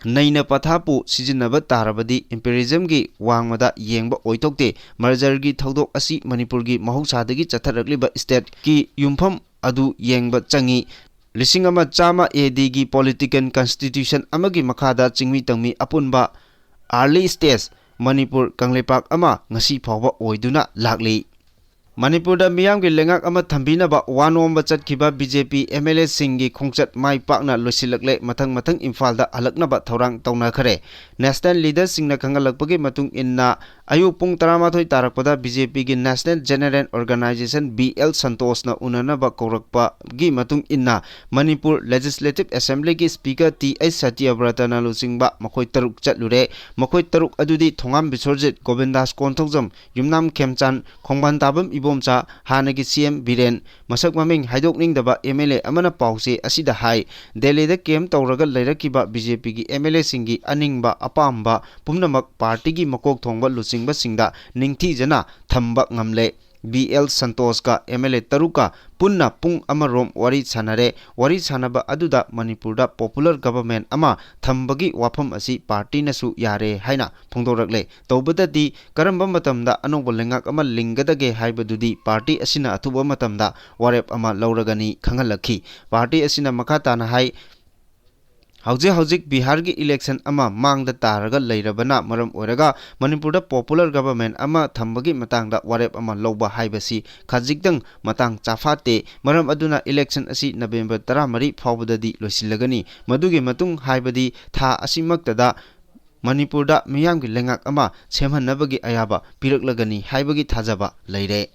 ꯅꯩꯅ ꯄꯊꯥꯞꯄꯨ ꯁꯤꯖꯤꯟꯅꯕ ꯇꯥꯔꯕꯗꯤ imperialismꯒꯤ ꯋꯥꯡꯃꯗ ꯌꯦꯡꯕ ꯑꯣꯏꯊꯣꯛꯇꯦ꯫ Mergerꯒꯤ ꯊꯧꯗꯣꯛ ꯑꯁꯤ ꯃꯅꯤꯄꯨꯔꯒꯤ ꯃꯍꯧꯁꯥꯗꯒꯤ ꯆꯠꯊꯔꯛꯂꯤꯕ stateꯀꯤ ꯌꯨꯝꯐꯝ ꯑꯗꯨ ꯌꯦꯡꯕ ꯆꯪꯏ꯫ ꯂꯤꯁꯤꯡ ꯑꯃ ꯆꯥꯝꯃ ADꯒꯤ political constitution ꯑꯃꯒꯤ ꯃꯈꯥꯗ ꯆꯤꯡꯃꯤ ꯇꯝꯃꯤ ꯑꯄꯨꯟꯕ early stage ꯃꯅꯤꯄꯨꯔ ꯀꯪꯂꯩꯄꯥꯛ ꯑꯃ ꯉꯁꯤ ꯐꯥꯎꯕ ꯑꯣꯏꯗꯨꯅ ꯂꯥꯛꯂꯤ꯫ ꯃꯅꯤꯄꯨꯔꯗ ꯃꯤꯌꯥꯝꯒꯤ ꯂꯩꯉꯥꯛ ꯑꯃ ꯊꯝꯕꯤꯅꯕ ꯋꯥ ꯅꯣꯝꯕ ꯆꯠꯈꯤꯕ BJP MLAꯁꯤꯡꯒꯤ ꯈꯣꯡꯆꯠ ꯃꯥꯏ ꯄꯥꯛꯅ ꯂꯣꯏꯁꯤꯜꯂꯛꯂꯦ꯫ ꯃꯊꯪ ꯃꯊꯪ ꯏꯝꯐꯥꯜꯗ ꯍꯜꯂꯛꯅꯕ ꯊꯧꯔꯥꯡ ꯇꯧꯅꯈ꯭ꯔꯦ꯫ National leaderꯁꯤꯡꯅ ꯈꯪꯍꯜꯂꯛꯄꯒꯤ ꯃꯇꯨꯡ ꯏꯟꯅ, ꯑꯌꯨꯛ ꯄꯨꯡ ꯇꯔꯥꯃꯥꯊꯣꯏ ꯇꯥꯔꯛꯄꯗ BJPꯒꯤ National General Organization B L ꯁꯟꯇꯣꯁꯅ ꯎꯅꯅꯕ ꯀꯧꯔꯛꯄꯒꯤ ꯃꯇꯨꯡ ꯏꯟꯅ, Manipur Legislative Assemblyꯒꯤ Speaker T H ꯁꯇ꯭ꯌꯕ꯭ꯔꯇꯅ ꯂꯨꯆꯤꯡꯕ ꯃꯈꯣꯏ ꯇꯔꯨꯛ ꯆꯠꯂꯨꯔꯦ꯫ ꯃꯈꯣꯏ ꯇꯔꯨꯛ ꯑꯗꯨꯗꯤ ꯊꯣꯉꯥꯝ ꯕꯤꯁ꯭ꯋꯔꯖꯤꯠ, ꯒꯣꯕꯤꯟꯗꯥꯁ ꯀꯣꯟꯊꯧꯖꯝ, ꯌꯨꯝꯅꯥꯝ ꯈꯦꯝꯆꯥꯟ, ꯈꯣꯡꯕꯥꯟ ꯇꯥꯕꯝ ꯏꯕꯣꯝꯆꯥ, ꯍꯥꯟꯅꯒꯤ CM ꯕꯤꯔꯦꯟ, ꯃꯁꯛ ꯃꯃꯤꯡ ꯍꯥꯏꯗꯣꯛꯅꯤꯡꯗꯕ MLA ꯑꯃꯅ ꯄꯥꯎꯆꯦ ꯑꯁꯤꯗ ꯍꯥꯏ, ꯗꯦꯜꯂꯤꯗ camp ꯇꯧꯔꯒ ꯂꯩꯔꯛꯈꯤꯕ BJPꯒꯤ MLAꯁꯤꯡꯒꯤ ꯑꯅꯤꯡꯕ ꯑꯄꯥꯝꯕ ꯄꯨꯝꯅꯃꯛ partyꯒꯤ ꯃꯀꯣꯛ ꯊꯣꯡꯕ ꯂꯨꯆꯤꯡꯕꯁꯤꯡꯗ ꯅꯤꯡꯊꯤꯖꯅ ꯊꯝꯕ ꯉꯝꯂꯦ꯫ ꯕꯤ ꯑꯦꯜ ꯁꯟꯇꯣꯁꯀ ꯑꯦꯝ ꯑꯦꯜ ꯑꯦ ꯇꯔꯨꯛꯀ ꯄꯨꯟꯅ ꯄꯨꯡ ꯑꯃꯔꯣꯝ ꯋꯥꯔꯤ ꯁꯥꯟꯅꯔꯦ꯫ ꯋꯥꯔꯤ ꯁꯥꯟꯅꯕ ꯑꯗꯨꯗ ꯃꯅꯤꯄꯨꯔꯗ popular government ꯑꯃ ꯊꯝꯕꯒꯤ ꯋꯥꯐꯝ ꯑꯁꯤ ꯄꯥꯔꯇꯤꯅꯁꯨ ꯌꯥꯔꯦ ꯍꯥꯏꯅ ꯐꯣꯡꯗꯣꯔꯛꯂꯦ꯫ ꯇꯧꯕꯗꯗꯤ ꯀꯔꯝꯕ ꯃꯇꯝꯗ ꯑꯅꯧꯕ ꯂꯩꯉꯥꯛ ꯑꯃ ꯂꯤꯡꯒꯗꯒꯦ ꯍꯥꯏꯕꯗꯨꯗꯤ ꯄꯥꯔꯇꯤ ꯑꯁꯤꯅ ꯑꯊꯨꯕ ꯃꯇꯝꯗ ꯋꯥꯔꯦꯞ ꯑꯃ ꯂꯧꯔꯒꯅꯤ ꯈꯪꯍꯜꯂꯛꯈꯤ꯫ ꯄꯥꯔꯇꯤ ꯑꯁꯤꯅ ꯃꯈꯥ ꯇꯥꯅ ꯍꯥꯏ, ꯍꯧꯖꯤꯛ ꯍꯧꯖꯤꯛ ꯕꯤꯍꯥꯔꯒꯤ election ꯑꯃ ꯃꯥꯡꯗ ꯇꯥꯔꯒ ꯂꯩꯔꯕꯅ ꯃꯔꯝ ꯑꯣꯏꯔꯒ ꯃꯅꯤꯄꯨꯔꯗ popular government ꯑꯃ ꯊꯝꯕꯒꯤ ꯃꯇꯥꯡꯗ ꯋꯥꯔꯦꯞ ꯑꯃ ꯂꯧꯕ ꯍꯥꯏꯕꯁꯤ ꯈꯖꯤꯛꯇꯪ ꯃꯇꯥꯡ ꯆꯥꯐꯥꯠꯇꯦ꯫ ꯃꯔꯝ ꯑꯗꯨꯅ election ꯑꯁꯤ November ꯇꯔꯥꯃꯔꯤ ꯐꯥꯎꯕꯗꯗꯤ ꯂꯣꯏꯁꯤꯜꯂꯒꯅꯤ꯫ ꯃꯗꯨꯒꯤ ꯃꯇꯨꯡ ꯍꯥꯏꯕꯗꯤ ꯊꯥ ꯑꯁꯤꯃꯛꯇꯗ ꯃꯅꯤꯄꯨꯔꯗ ꯃꯤꯌꯥꯝꯒꯤ ꯂꯩꯉꯥꯛ ꯑꯃ ꯁꯦꯝꯍꯟꯅꯕꯒꯤ ꯑꯌꯥꯕ ꯄꯤꯔꯛꯂꯒꯅꯤ ꯍꯥꯏꯕꯒꯤ ꯊꯥꯖꯕ ꯂꯩꯔꯦ꯫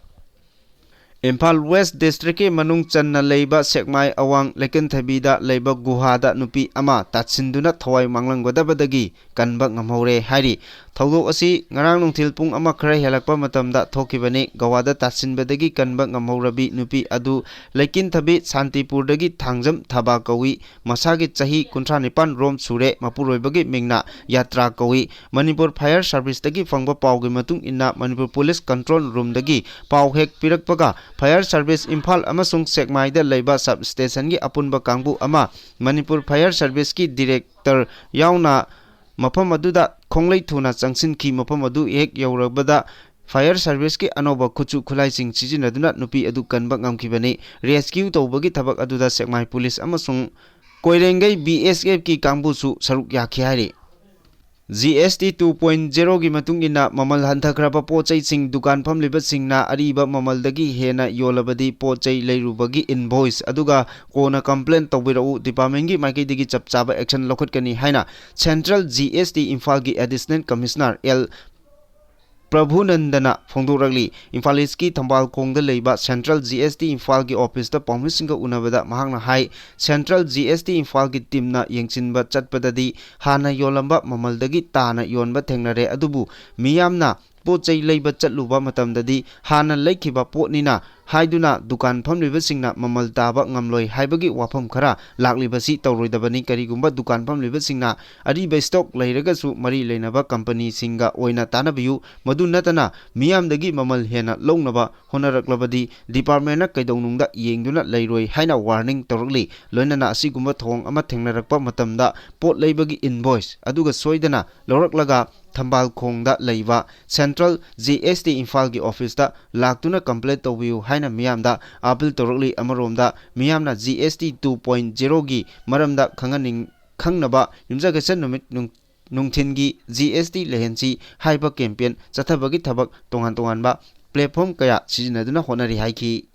ꯏꯝꯐꯥꯜ West Districtꯀꯤ ꯃꯅꯨꯡ ꯆꯟꯅ ꯂꯩꯕ ꯁꯦꯛꯃꯥꯏ ꯑꯋꯥꯡ ꯂꯩꯀꯟꯊꯕꯤꯗ ꯂꯩꯕ ꯒꯨꯍꯥꯗ ꯅꯨꯄꯤ ꯑꯃ ꯇꯥꯠꯁꯤꯟꯗꯨꯅ ꯊꯋꯥꯏ ꯃꯥꯡꯂꯝꯒꯗꯕꯗꯒꯤ ꯀꯟꯕ ꯉꯝꯍꯧꯔꯦ ꯍꯥꯏꯔꯤ꯫ ꯊꯧꯗꯣꯛ ꯑꯁꯤ ꯉꯔꯥꯡ ꯅꯨꯡꯊꯤꯜ ꯄꯨꯡ ꯑꯃ ꯈꯔ ꯍꯦꯜꯂꯛꯄ ꯃꯇꯝꯗ ꯊꯣꯛꯈꯤꯕꯅꯤ꯫ ꯒꯋꯥꯗ ꯇꯥꯠꯁꯤꯟꯕꯗꯒꯤ ꯀꯟꯕ ꯉꯝꯍꯧꯔꯕꯤ ꯅꯨꯄꯤ ꯑꯗꯨ ꯂꯩꯀꯤꯟꯊꯕꯤ ꯁꯥꯟꯇꯤꯄꯨꯔꯗꯒꯤ ꯊꯥꯡꯖꯝ ꯊꯕꯥ ꯀꯧꯏ꯫ ꯃꯁꯥꯒꯤ ꯆꯍꯤ ꯀꯨꯟꯊ꯭ꯔꯥ ꯅꯤꯄꯥꯟ ꯔꯣꯝ ꯁꯨꯔꯦ꯫ ꯃꯄꯨꯔꯣꯏꯕꯒꯤ ꯃꯤꯡꯅ ꯌꯥꯇ꯭ꯔꯥ ꯀꯧꯏ꯫ ꯃꯅꯤꯄꯨꯔ Fire Serviceꯇꯒꯤ ꯐꯪꯕ ꯄꯥꯎꯒꯤ ꯃꯇꯨꯡ ꯏꯟꯅ ꯃꯅꯤꯄꯨꯔ Police Control Roomꯗꯒꯤ ꯄꯥꯎ ꯍꯦꯛ ꯄꯤꯔꯛꯄꯒ Fire Service ꯏꯝꯐꯥꯜ ꯑꯃꯁꯨꯡ ꯁꯦꯛꯃꯥꯏꯗ ꯂꯩꯕ sub stationꯒꯤ ꯑꯄꯨꯟꯕ ꯀꯥꯡꯕꯨ ꯑꯃ ꯃꯅꯤꯄꯨꯔ Fire Serviceꯀꯤ Director ꯌꯥꯎꯅ ꯃꯐꯝ ꯑꯗꯨꯗ ꯈꯣꯡꯂꯩ ꯊꯨꯅ ꯆꯪꯁꯤꯟꯈꯤ꯫ ꯃꯐꯝ ꯑꯗꯨ ꯍꯦꯛ ꯌꯧꯔꯕꯗ Fire Serviceꯀꯤ ꯑꯅꯧꯕ ꯈꯨꯠꯁꯨ ꯈꯨꯠꯂꯥꯏꯁꯤꯡ ꯁꯤꯖꯤꯟꯅꯗꯨꯅ ꯅꯨꯄꯤ ꯑꯗꯨ ꯀꯟꯕ ꯉꯝꯈꯤꯕꯅꯤ꯫ Rescue ꯇꯧꯕꯒꯤ ꯊꯕꯛ ꯑꯗꯨꯗ ꯁꯦꯛꯃꯥꯏ Police ꯑꯃꯁꯨꯡ ꯀꯣꯏꯔꯦꯡꯒꯩ B S Fꯀꯤ ꯀꯥꯡꯕꯨꯁꯨ ꯁꯔꯨꯛ ꯌꯥꯈꯤ ꯍꯥꯏꯔꯤ꯫ G S T two point zeroꯒꯤ ꯃꯇꯨꯡ ꯏꯟꯅ ꯃꯃꯜ ꯍꯟꯊꯈ꯭ꯔꯕ ꯄꯣꯠ ꯆꯩꯁꯤꯡ ꯗꯨꯀꯥꯟ ꯐꯝꯂꯤꯕꯁꯤꯡꯅ ꯑꯔꯤꯕ ꯃꯃꯜꯗꯒꯤ ꯍꯦꯟꯅ ꯌꯣꯜꯂꯕꯗꯤ ꯄꯣꯠ ꯆꯩ ꯂꯩꯔꯨꯕꯒꯤ invoice ꯑꯗꯨꯒ ꯀꯣꯟꯅ complain ꯇꯧꯕꯤꯔꯛꯎ꯫ Departmentꯀꯤ ꯃꯥꯏꯀꯩꯗꯒꯤ ꯆꯞ ꯆꯥꯕ action ꯂꯧꯈꯠꯀꯅꯤ ꯍꯥꯏꯅ Central G S T ꯏꯝꯐꯥꯜꯒꯤ Additional Commissioner L ꯄ꯭ꯔꯚꯨꯅꯟꯗꯅ ꯐꯣꯡꯗꯣꯔꯛꯂꯤ꯫ ꯏꯝꯐꯥꯜ Eastꯀꯤ ꯊꯝꯕꯥꯜ ꯈꯣꯡꯗ ꯂꯩꯕ Central G S T ꯏꯝꯐꯥꯜꯒꯤ officeꯇ ꯄꯥꯎꯃꯤꯁꯤꯡꯒ ꯎꯅꯕꯗ ꯃꯍꯥꯛꯅ ꯍꯥꯏ, Central G S T ꯏꯝꯐꯥꯜꯒꯤ teamꯅ ꯌꯦꯡꯁꯤꯟꯕ ꯆꯠꯄꯗꯗꯤ ꯍꯥꯟꯅ ꯌꯣꯜꯂꯝꯕ ꯃꯃꯜꯗꯒꯤ ꯇꯥꯅ ꯌꯣꯟꯕ ꯊꯦꯡꯅꯔꯦ, ꯑꯗꯨꯕꯨ ꯃꯤꯌꯥꯝꯅ ꯄꯣꯠ ꯆꯩ ꯂꯩꯕ ꯆꯠꯂꯨꯕ ꯃꯇꯝꯗꯗꯤ ꯍꯥꯟꯅ ꯂꯩꯈꯤꯕ ꯄꯣꯠꯅꯤꯅ ꯍꯥꯏꯗꯨꯅ ꯗꯨꯀꯥꯟ ꯐꯝꯂꯤꯕꯁꯤꯡꯅ ꯃꯃꯜ ꯇꯥꯕ ꯉꯝꯂꯣꯏ ꯍꯥꯏꯕꯒꯤ ꯋꯥꯐꯝ ꯈꯔ ꯂꯥꯛꯂꯤꯕꯁꯤ ꯇꯧꯔꯣꯏꯗꯕꯅꯤ꯫ ꯀꯔꯤꯒꯨꯝꯕ ꯗꯨꯀꯥꯟ ꯐꯝꯂꯤꯕꯁꯤꯡꯅ ꯑꯔꯤꯕ ꯁ꯭ꯇꯣꯛ ꯂꯩꯔꯒꯁꯨ ꯃꯔꯤ ꯂꯩꯅꯕ ꯀꯝꯄꯅꯤꯁꯤꯡꯒ ꯑꯣꯏꯅ ꯇꯥꯟꯅꯕꯤꯌꯨ꯫ ꯃꯗꯨ ꯅꯠꯇꯅ ꯃꯤꯌꯥꯝꯗꯒꯤ ꯃꯃꯜ ꯍꯦꯟꯅ ꯂꯧꯅꯕ ꯍꯣꯠꯅꯔꯛꯂꯕꯗꯤ ꯗꯤꯄꯥꯔꯠꯃꯦꯟꯅ ꯀꯩꯗꯧꯅꯨꯡꯗ ꯌꯦꯡꯗꯨꯅ ꯂꯩꯔꯣꯏ ꯍꯥꯏꯅ ꯋꯥꯔꯅꯤꯡ ꯇꯧꯔꯛꯂꯤ꯫ ꯂꯣꯏꯅꯅ ꯑꯁꯤꯒꯨꯝꯕ ꯊꯧꯑꯣꯡ ꯑꯃ ꯊꯦꯡꯅꯔꯛꯄ ꯃꯇꯝꯗ ꯄꯣꯠ ꯂꯩꯕꯒꯤ ꯏꯟꯚꯣꯏꯁ ꯑꯗꯨꯒ ꯁꯣꯏꯗꯅ ꯂꯧꯔꯛꯂꯒ ꯊꯝꯕꯥꯜꯈꯣꯡꯗ ꯂꯩꯕ ꯁꯦꯟꯇ꯭ꯔꯦꯜ ꯖꯤ ꯑꯦꯁ ꯇꯤ ꯏꯝꯐꯥꯜꯒꯤ ꯑꯣꯐꯤꯁꯇ ꯂꯥꯛꯇꯨꯅ ꯀꯝꯄ꯭ꯂꯦꯟ ꯇꯧꯕꯤꯌꯨ ꯍꯥꯏꯅ ꯃꯤꯌꯥꯝꯗ ꯑꯥꯄꯤꯜ ꯇꯧꯔꯛꯂꯤ꯫ ꯑꯃꯔꯣꯝꯗ ꯃꯤꯌꯥꯝꯅ ꯖꯤ ꯑꯦꯁ ꯇꯤ ꯇꯨ ꯄꯣꯏꯟꯠ ꯖꯦꯔꯣꯒꯤ ꯃꯔꯝꯗ ꯈꯪꯍꯟꯅꯤꯡ-, ꯈꯪꯅꯕ ꯌꯨꯝꯁꯀꯩꯁ ꯅꯨꯃꯤꯠ ꯅꯨꯡ-, ꯅꯨꯡꯊꯤꯟꯒꯤ ꯖꯤ ꯑꯦꯁ ꯇꯤ ꯂꯩꯍꯟꯁꯤ ꯍꯥꯏꯕ ꯀꯦꯝꯄꯦꯟ ꯆꯠꯊꯕꯒꯤ ꯊꯕꯛ ꯇꯣꯉꯥꯟ ꯇꯣꯉꯥꯟꯕ ꯄ꯭ꯂꯦꯠꯐꯣꯝ ꯀꯌꯥ ꯁꯤꯖꯤꯟꯅꯗꯨꯅ ꯍꯣꯠꯅꯔꯤ ꯍꯥꯏꯈꯤ꯫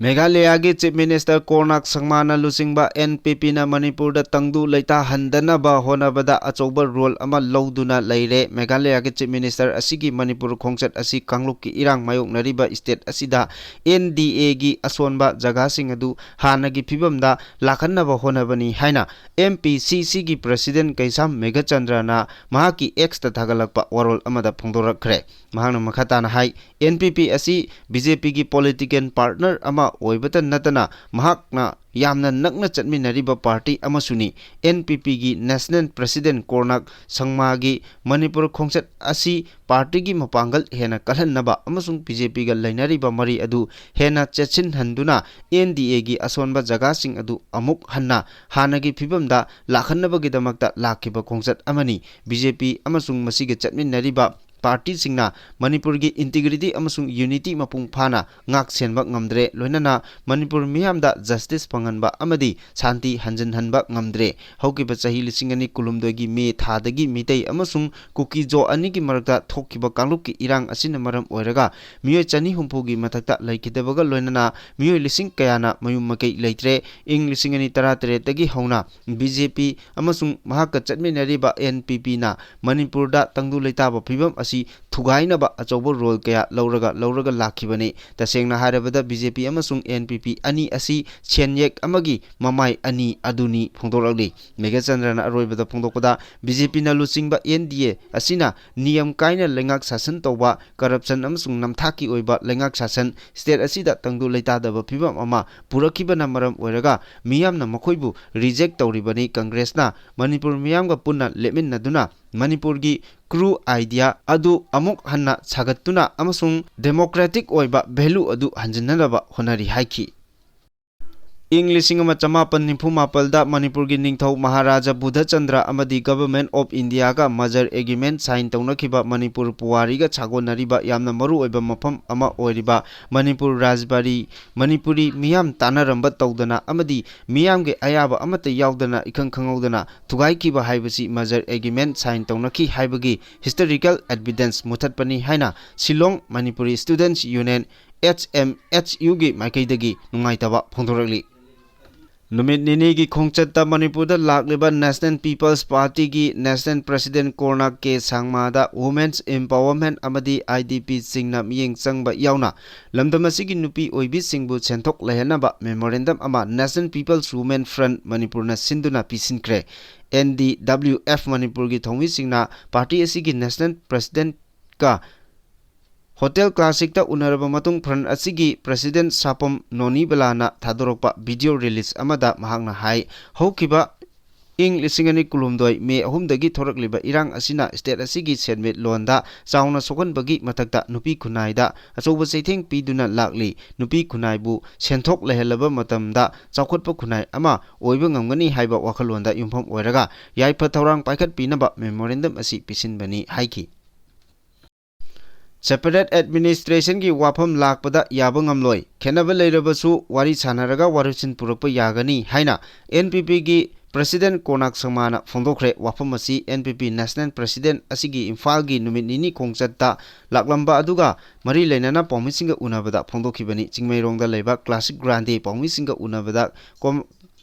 ꯃꯦꯘꯥꯂꯌꯥꯒꯤ ꯆꯤꯐ ꯃꯤꯅꯤꯁꯇꯔ ꯀꯣꯔꯅꯥꯛ ꯁꯪꯃꯥꯅ ꯂꯨꯆꯤꯡꯕ ꯑꯦꯟ ꯄꯤ ꯄꯤꯅ ꯃꯅꯤꯄꯨꯔꯗ ꯇꯪꯗꯨ ꯂꯩꯇꯥꯍꯟꯗꯅꯕ ꯍꯣꯠꯅꯕꯗ ꯑꯆꯧꯕ ꯔꯣꯜ ꯑꯃ ꯂꯧꯗꯨꯅ ꯂꯩꯔꯦ꯫ ꯃꯦꯘꯥꯂꯌꯥꯒꯤ ꯆꯤꯐ ꯃꯤꯅꯤꯁꯇꯔ ꯑꯁꯤꯒꯤ ꯃꯅꯤꯄꯨꯔ ꯈꯣꯡꯆꯠ ꯑꯁꯤ ꯀꯥꯡꯂꯨꯞꯀꯤ ꯏꯔꯥꯡ ꯃꯥꯌꯣꯛꯅꯔꯤꯕ ꯁ꯭ꯇꯦꯠ ꯑꯁꯤꯗ ꯑꯦꯟ ꯗꯤ ꯑꯦꯒꯤ ꯑꯁꯣꯟꯕ ꯖꯒꯥꯁꯤꯡ ꯑꯗꯨ ꯍꯥꯟꯅꯒꯤ ꯐꯤꯕꯝꯗ ꯂꯥꯛꯍꯟꯅꯕ ꯍꯣꯠꯅꯕꯅꯤ ꯍꯥꯏꯅ ꯑꯦꯝ ꯄꯤ ꯁꯤ ꯁꯤꯒꯤ ꯄ꯭ꯔꯁꯤꯗꯦꯟ ꯀꯩꯁꯥꯝ ꯃꯦꯘꯆꯟꯗ꯭ꯔꯅ ꯃꯍꯥꯛꯀꯤ ꯑꯦꯛꯁꯇ ꯊꯥꯒꯠꯂꯛꯄ ꯋꯥꯔꯣꯜ ꯑꯃꯗ ꯐꯣꯡꯗꯣꯔꯛꯈ꯭ꯔꯦ꯫ ꯃꯍꯥꯛꯅ ꯃꯈꯥ ꯇꯥꯅ ꯍꯥꯏ, ꯑꯦꯟ ꯄꯤ ꯄꯤ ꯑꯁꯤ ꯕꯤ ꯖꯦ ꯄꯤꯒꯤ ꯄꯣꯂꯤꯇꯤꯀꯦꯜ ꯄꯥꯔꯠꯅꯔ ꯑꯃ ꯑꯣꯏꯕꯇ ꯅꯠꯇꯅ ꯃꯍꯥꯛꯅ ꯌꯥꯝꯅ ꯅꯛꯅ ꯆꯠꯃꯤꯟꯅꯔꯤꯕ ꯄꯥꯔꯇꯤ ꯑꯃꯁꯨꯅꯤ꯫ ꯑꯦꯟ ꯄꯤ ꯄꯤꯒꯤ ꯅꯦꯁꯅꯦꯜ ꯄ꯭ꯔꯁꯤꯗꯦꯟ ꯀꯣꯔꯅꯥꯛ ꯁꯪꯃꯥꯒꯤ ꯃꯅꯤꯄꯨꯔ ꯈꯣꯡꯆꯠ ꯑꯁꯤ ꯄꯥꯔꯇꯤꯒꯤ ꯃꯄꯥꯡꯒꯜ ꯍꯦꯟꯅ ꯀꯜꯍꯟꯅꯕ ꯑꯃꯁꯨꯡ ꯕꯤ ꯖꯦ ꯄꯤꯒ ꯂꯩꯅꯔꯤꯕ ꯃꯔꯤ ꯑꯗꯨ ꯍꯦꯟꯅ ꯆꯦꯠꯁꯤꯟꯍꯟꯗꯨꯅ ꯑꯦꯟ ꯗꯤ ꯑꯦꯒꯤ ꯑꯁꯣꯟꯕ ꯖꯒꯥꯁꯤꯡ ꯑꯗꯨ ꯑꯃꯨꯛ ꯍꯟꯅ ꯍꯥꯟꯅꯒꯤ ꯐꯤꯕꯝꯗ ꯂꯥꯛꯍꯟꯅꯕꯒꯤꯗꯃꯛꯇ ꯂꯥꯛꯈꯤꯕ ꯈꯣꯡꯆꯠ ꯑꯃꯅꯤ꯫ ꯕꯤ ꯖꯦ ꯄꯤ ꯑꯃꯁꯨꯡ ꯃꯁꯤꯒ ꯆꯠꯃꯤꯟꯅꯔꯤꯕ ꯄꯥꯔꯇꯤꯁꯤꯡꯅ ꯃꯅꯤꯄꯨꯔꯒꯤ ꯏꯟꯇꯤꯒ꯭ꯔꯤꯇꯤ ꯑꯃꯁꯨꯡ ꯌꯨꯅꯤꯇꯤ ꯃꯄꯨꯡ ꯐꯥꯅ ꯉꯥꯛ ꯁꯦꯟꯕ ꯉꯝꯗ꯭ꯔꯦ, ꯂꯣꯏꯅꯅ ꯃꯅꯤꯄꯨꯔ ꯃꯤꯌꯥꯝꯗ ꯖꯁꯇꯤꯁ ꯐꯪꯍꯟꯕ ꯑꯃꯗꯤ ꯁꯥꯟꯇꯤ ꯍꯟꯖꯤꯟꯍꯟꯕ ꯉꯝꯗ꯭ꯔꯦ꯫ ꯍꯧꯈꯤꯕ ꯆꯍꯤ ꯂꯤꯁꯤꯡ ꯑꯅꯤ ꯀꯨꯟꯍꯨꯝꯗꯣꯏꯒꯤ ꯃꯦ ꯊꯥꯗꯒꯤ ꯃꯤꯇꯩ ꯑꯃꯁꯨꯡ ꯀꯨꯀꯤꯖꯣ ꯑꯅꯤꯒꯤ ꯃꯔꯛꯇ ꯊꯣꯛꯈꯤꯕ ꯀꯥꯡꯂꯨꯞꯀꯤ ꯏꯔꯥꯡ ꯑꯁꯤꯅ ꯃꯔꯝ ꯑꯣꯏꯔꯒ ꯃꯤꯑꯣꯏ ꯆꯅꯤ ꯍꯨꯝꯐꯨꯒꯤ ꯃꯊꯛꯇ ꯂꯩꯈꯤꯗꯕꯒ ꯂꯣꯏꯅꯅ ꯃꯤꯑꯣꯏ ꯂꯤꯁꯤꯡ ꯀꯌꯥꯅ ꯃꯌꯨꯝ ꯃꯀꯩ ꯂꯩꯇ꯭ꯔꯦ꯫ ꯏꯪ ꯂꯤꯁꯤꯡ ꯑꯅꯤ ꯇꯔꯥꯇꯔꯦꯠꯇꯒꯤ ꯍꯧꯅ ꯕꯤ ꯖꯦ ꯄꯤ ꯑꯃꯁꯨꯡ ꯃꯍꯥꯛꯀ ꯆꯠꯃꯤꯟꯅꯔꯤꯕ ꯑꯦꯟ ꯄꯤ ꯄꯤꯅ ꯃꯅꯤꯄꯨꯔꯗ ꯇꯪꯗꯨ ꯂꯩꯇꯥꯕ ꯐꯤꯕꯝ ꯑꯁꯤ ꯊꯨꯒꯥꯏꯅꯕ ꯑꯆꯧꯕ ꯔꯣꯜ ꯀꯌꯥ ꯂꯧꯔꯒ ꯂꯧꯔꯒ ꯂꯥꯛꯈꯤꯕꯅꯤ꯫ ꯇꯁꯦꯡꯅ ꯍꯥꯏꯔꯕꯗ ꯕꯤ ꯖꯦ ꯄꯤ ꯑꯃꯁꯨꯡ ꯑꯦꯟ ꯄꯤ ꯄꯤ ꯑꯅꯤ ꯑꯁꯤ ꯁꯦꯟꯌꯦꯛ ꯑꯃꯒꯤ ꯃꯃꯥꯏ ꯑꯅꯤ ꯑꯗꯨꯅꯤ ꯐꯣꯡꯗꯣꯔꯛꯂꯤ꯫ ꯃꯦꯘꯆꯟꯗ꯭ꯔꯅ ꯑꯔꯣꯏꯕꯗ ꯐꯣꯡꯗꯣꯛꯄꯗ, ꯕꯤ ꯖꯦ ꯄꯤꯅ ꯂꯨꯆꯤꯡꯕ ꯑꯦꯟ ꯗꯤ ꯑꯦ ꯑꯁꯤꯅ ꯅꯤꯌꯝ ꯀꯥꯏꯅ ꯂꯩꯉꯥꯛ ꯁꯥꯁꯟ ꯇꯧꯕ, ꯀꯔꯞꯁꯟ ꯑꯃꯁꯨꯡ ꯅꯝꯊꯥꯛꯀꯤ ꯑꯣꯏꯕ ꯂꯩꯉꯥꯛ ꯁꯥꯁꯟ, ꯁ꯭ꯇꯦꯠ ꯑꯁꯤꯗ ꯇꯪꯗꯨ ꯂꯩꯇꯥꯗꯕ ꯐꯤꯕꯝ ꯑꯃ ꯄꯨꯔꯛꯈꯤꯕꯅ ꯃꯔꯝ ꯑꯣꯏꯔꯒ ꯃꯤꯌꯥꯝꯅ ꯃꯈꯣꯏꯕꯨ ꯔꯤꯖꯦꯛ ꯇꯧꯔꯤꯕꯅꯤ꯫ ꯀꯪꯒ꯭ꯔꯦꯁꯅ ꯃꯅꯤꯄꯨꯔ ꯃꯤꯌꯥꯝꯒ ꯄꯨꯟꯅ ꯂꯦꯞꯃꯤꯟꯅꯗꯨꯅ ꯃꯅꯤꯄꯨꯔꯒꯤ ꯀ꯭ꯔꯨ ꯑꯥꯏꯗꯤꯌꯥ ꯑꯗꯨ ꯑꯃꯨꯛ ꯍꯟꯅ ꯁꯥꯒꯠꯇꯨꯅ ꯑꯃꯁꯨꯡ ꯗꯦꯃꯣꯀ꯭ꯔꯦꯇꯤꯛ ꯑꯣꯏꯕ ꯚꯦꯂꯨ ꯑꯗꯨ ꯍꯟꯖꯤꯟꯅꯅꯕ ꯍꯣꯠꯅꯔꯤ ꯍꯥꯏꯈꯤ꯫ ꯏꯪ ꯂꯤꯁꯤꯡ ꯑꯃ ꯆꯃꯥꯄꯟ ꯅꯤꯐꯨ ꯃꯥꯄꯜꯗ ꯃꯅꯤꯄꯨꯔꯒꯤ ꯅꯤꯡꯊꯧ ꯃꯍꯥꯔꯥꯖꯥ ꯕꯨꯙꯆꯟꯗ꯭ꯔ ꯑꯃꯗꯤ Government of Indiaꯒ merger agreement sign ꯇꯧꯅꯈꯤꯕ Manipur ꯄꯨꯋꯥꯔꯤꯒ ꯁꯥꯒꯣꯟꯅꯔꯤꯕ ꯌꯥꯝꯅ ꯃꯔꯨꯑꯣꯏꯕ ꯃꯐꯝ ꯑꯃ ꯑꯣꯏꯔꯤꯕ ꯃꯅꯤꯄꯨꯔ ꯔꯥꯖꯕꯥꯔꯤ ꯃꯅꯤꯄꯨꯔꯤ ꯃꯤꯌꯥꯝ ꯇꯥꯟꯅꯔꯝꯕ ꯇꯧꯗꯅ ꯑꯃꯗꯤ ꯃꯤꯌꯥꯝꯒꯤ ꯑꯌꯥꯕ ꯑꯃꯠꯇ ꯌꯥꯎꯗꯅ ꯏꯈꯪ ꯈꯪꯍꯧꯗꯅ ꯊꯨꯒꯥꯏꯈꯤꯕ ꯍꯥꯏꯕꯁꯤ merger agreement sign ꯇꯧꯅꯈꯤ ꯍꯥꯏꯕꯒꯤ historical evidence ꯃꯨꯊꯠꯄꯅꯤ ꯍꯥꯏꯅ Shillong Manipuri Students Union, H M H Uꯒꯤ ꯃꯥꯏꯀꯩꯗꯒꯤ ꯅꯨꯡꯉꯥꯏꯇꯕ ꯐꯣꯡꯗꯣꯔꯛꯂꯤ꯫ ꯅꯨꯃꯤꯠ ꯅꯤꯅꯤꯒꯤ ꯈꯣꯡꯆꯠꯇ ꯃꯅꯤꯄꯨꯔꯗ ꯂꯥꯛꯂꯤꯕ National People's Partyꯒꯤ National President ꯀꯣꯔꯅꯥꯛ ꯀꯦ ꯁꯥꯡꯃꯥꯗ Women's Empowerment ꯑꯃꯗꯤ I D Pꯁꯤꯡꯅ ꯃꯤꯠꯌꯦꯡ ꯆꯪꯕ ꯌꯥꯎꯅ ꯂꯝꯗꯝ ꯑꯁꯤꯒꯤ ꯅꯨꯄꯤ ꯑꯣꯏꯕꯤꯁꯤꯡꯕꯨ ꯁꯦꯟꯊꯣꯛ ꯂꯩꯍꯟꯅꯕ memorandum ꯑꯃ National People's Women Front ꯃꯅꯤꯄꯨꯔꯅ ꯁꯤꯟꯗꯨꯅ ꯄꯤꯁꯤꯟꯈ꯭ꯔꯦ꯫ N D W F ꯃꯅꯤꯄꯨꯔꯒꯤ ꯊꯧꯃꯤꯁꯤꯡꯅ party ꯑꯁꯤꯒꯤ National Presidentꯀ Hotel Classicꯇ ꯎꯅꯔꯕ ꯃꯇꯨꯡ Front ꯑꯁꯤꯒꯤ President ꯁꯥꯄꯝ ꯅꯣꯅꯤꯕꯂꯥꯅ ꯊꯥꯗꯣꯔꯛꯄ video release ꯑꯃꯗ ꯃꯍꯥꯛꯅ ꯍꯥꯏ, ꯍꯧꯈꯤꯕ ꯏꯪ ꯂꯤꯁꯤꯡ ꯑꯅꯤ ꯀꯨꯟꯍꯨꯝꯗꯣꯏ May ꯑꯍꯨꯝꯗꯒꯤ ꯊꯣꯔꯛꯂꯤꯕ ꯏꯔꯥꯡ ꯑꯁꯤꯅ state ꯑꯁꯤꯒꯤ ꯁꯦꯟꯃꯤꯠꯂꯣꯟꯗ ꯆꯥꯎꯅ ꯁꯣꯛꯍꯟꯕꯒꯤ ꯃꯊꯛꯇ ꯅꯨꯄꯤ ꯈꯨꯟꯅꯥꯏꯗ ꯑꯆꯧꯕ ꯆꯩꯊꯦꯡ ꯄꯤꯗꯨꯅ ꯂꯥꯛꯂꯤ꯫ ꯅꯨꯄꯤ ꯈꯨꯟꯅꯥꯏꯕꯨ ꯁꯦꯟꯊꯣꯛ ꯂꯩꯍꯜꯂꯕ ꯃꯇꯝꯗ ꯆꯥꯎꯈꯠꯄ ꯈꯨꯟꯅꯥꯏ ꯑꯃ ꯑꯣꯏꯕ ꯉꯝꯒꯅꯤ ꯍꯥꯏꯕ ꯋꯥꯈꯜꯂꯣꯟꯗ ꯌꯨꯝꯐꯝ ꯑꯣꯏꯔꯒ ꯌꯥꯏꯐ ꯊꯧꯔꯥꯡ ꯄꯥꯏꯈꯠꯄꯤꯅꯕ memorandum ꯑꯁꯤ ꯄꯤꯁꯤꯟꯕꯅꯤ ꯍꯥꯏꯈꯤ꯫ Separate administrationꯒꯤ ꯋꯥꯐꯝ ꯂꯥꯛꯄꯗ ꯌꯥꯕ ꯉꯝꯂꯣꯏ꯫ ꯈꯦꯠꯅꯕ ꯂꯩꯔꯕꯁꯨ ꯋꯥꯔꯤ ꯁꯥꯟꯅꯔꯒ ꯋꯥꯔꯣꯏꯁꯤꯟ ꯄꯨꯔꯛꯄ ꯌꯥꯒꯅꯤ ꯍꯥꯏꯅ N P Pꯒꯤ President ꯀꯣꯔꯅꯥꯛ ꯁꯪꯃꯥꯅ ꯐꯣꯡꯗꯣꯛꯈ꯭ꯔꯦ꯫ ꯋꯥꯐꯝ ꯑꯁꯤ N P P National President ꯑꯁꯤꯒꯤ ꯏꯝꯐꯥꯜꯒꯤ ꯅꯨꯃꯤꯠ ꯅꯤꯅꯤ ꯈꯣꯡꯆꯠꯇ ꯂꯥꯛꯂꯝꯕ ꯑꯗꯨꯒ ꯃꯔꯤ ꯂꯩꯅꯅ ꯄꯥꯎꯃꯤꯁꯤꯡꯒ ꯎꯅꯕꯗ ꯐꯣꯡꯗꯣꯛꯈꯤꯕꯅꯤ꯫ ꯆꯤꯡꯃꯩꯔꯣꯡꯗ ꯂꯩꯕ Classic Grande ꯄꯥꯎꯃꯤꯁꯤꯡꯒ ꯎꯅꯕꯗ ꯀꯣꯝ-,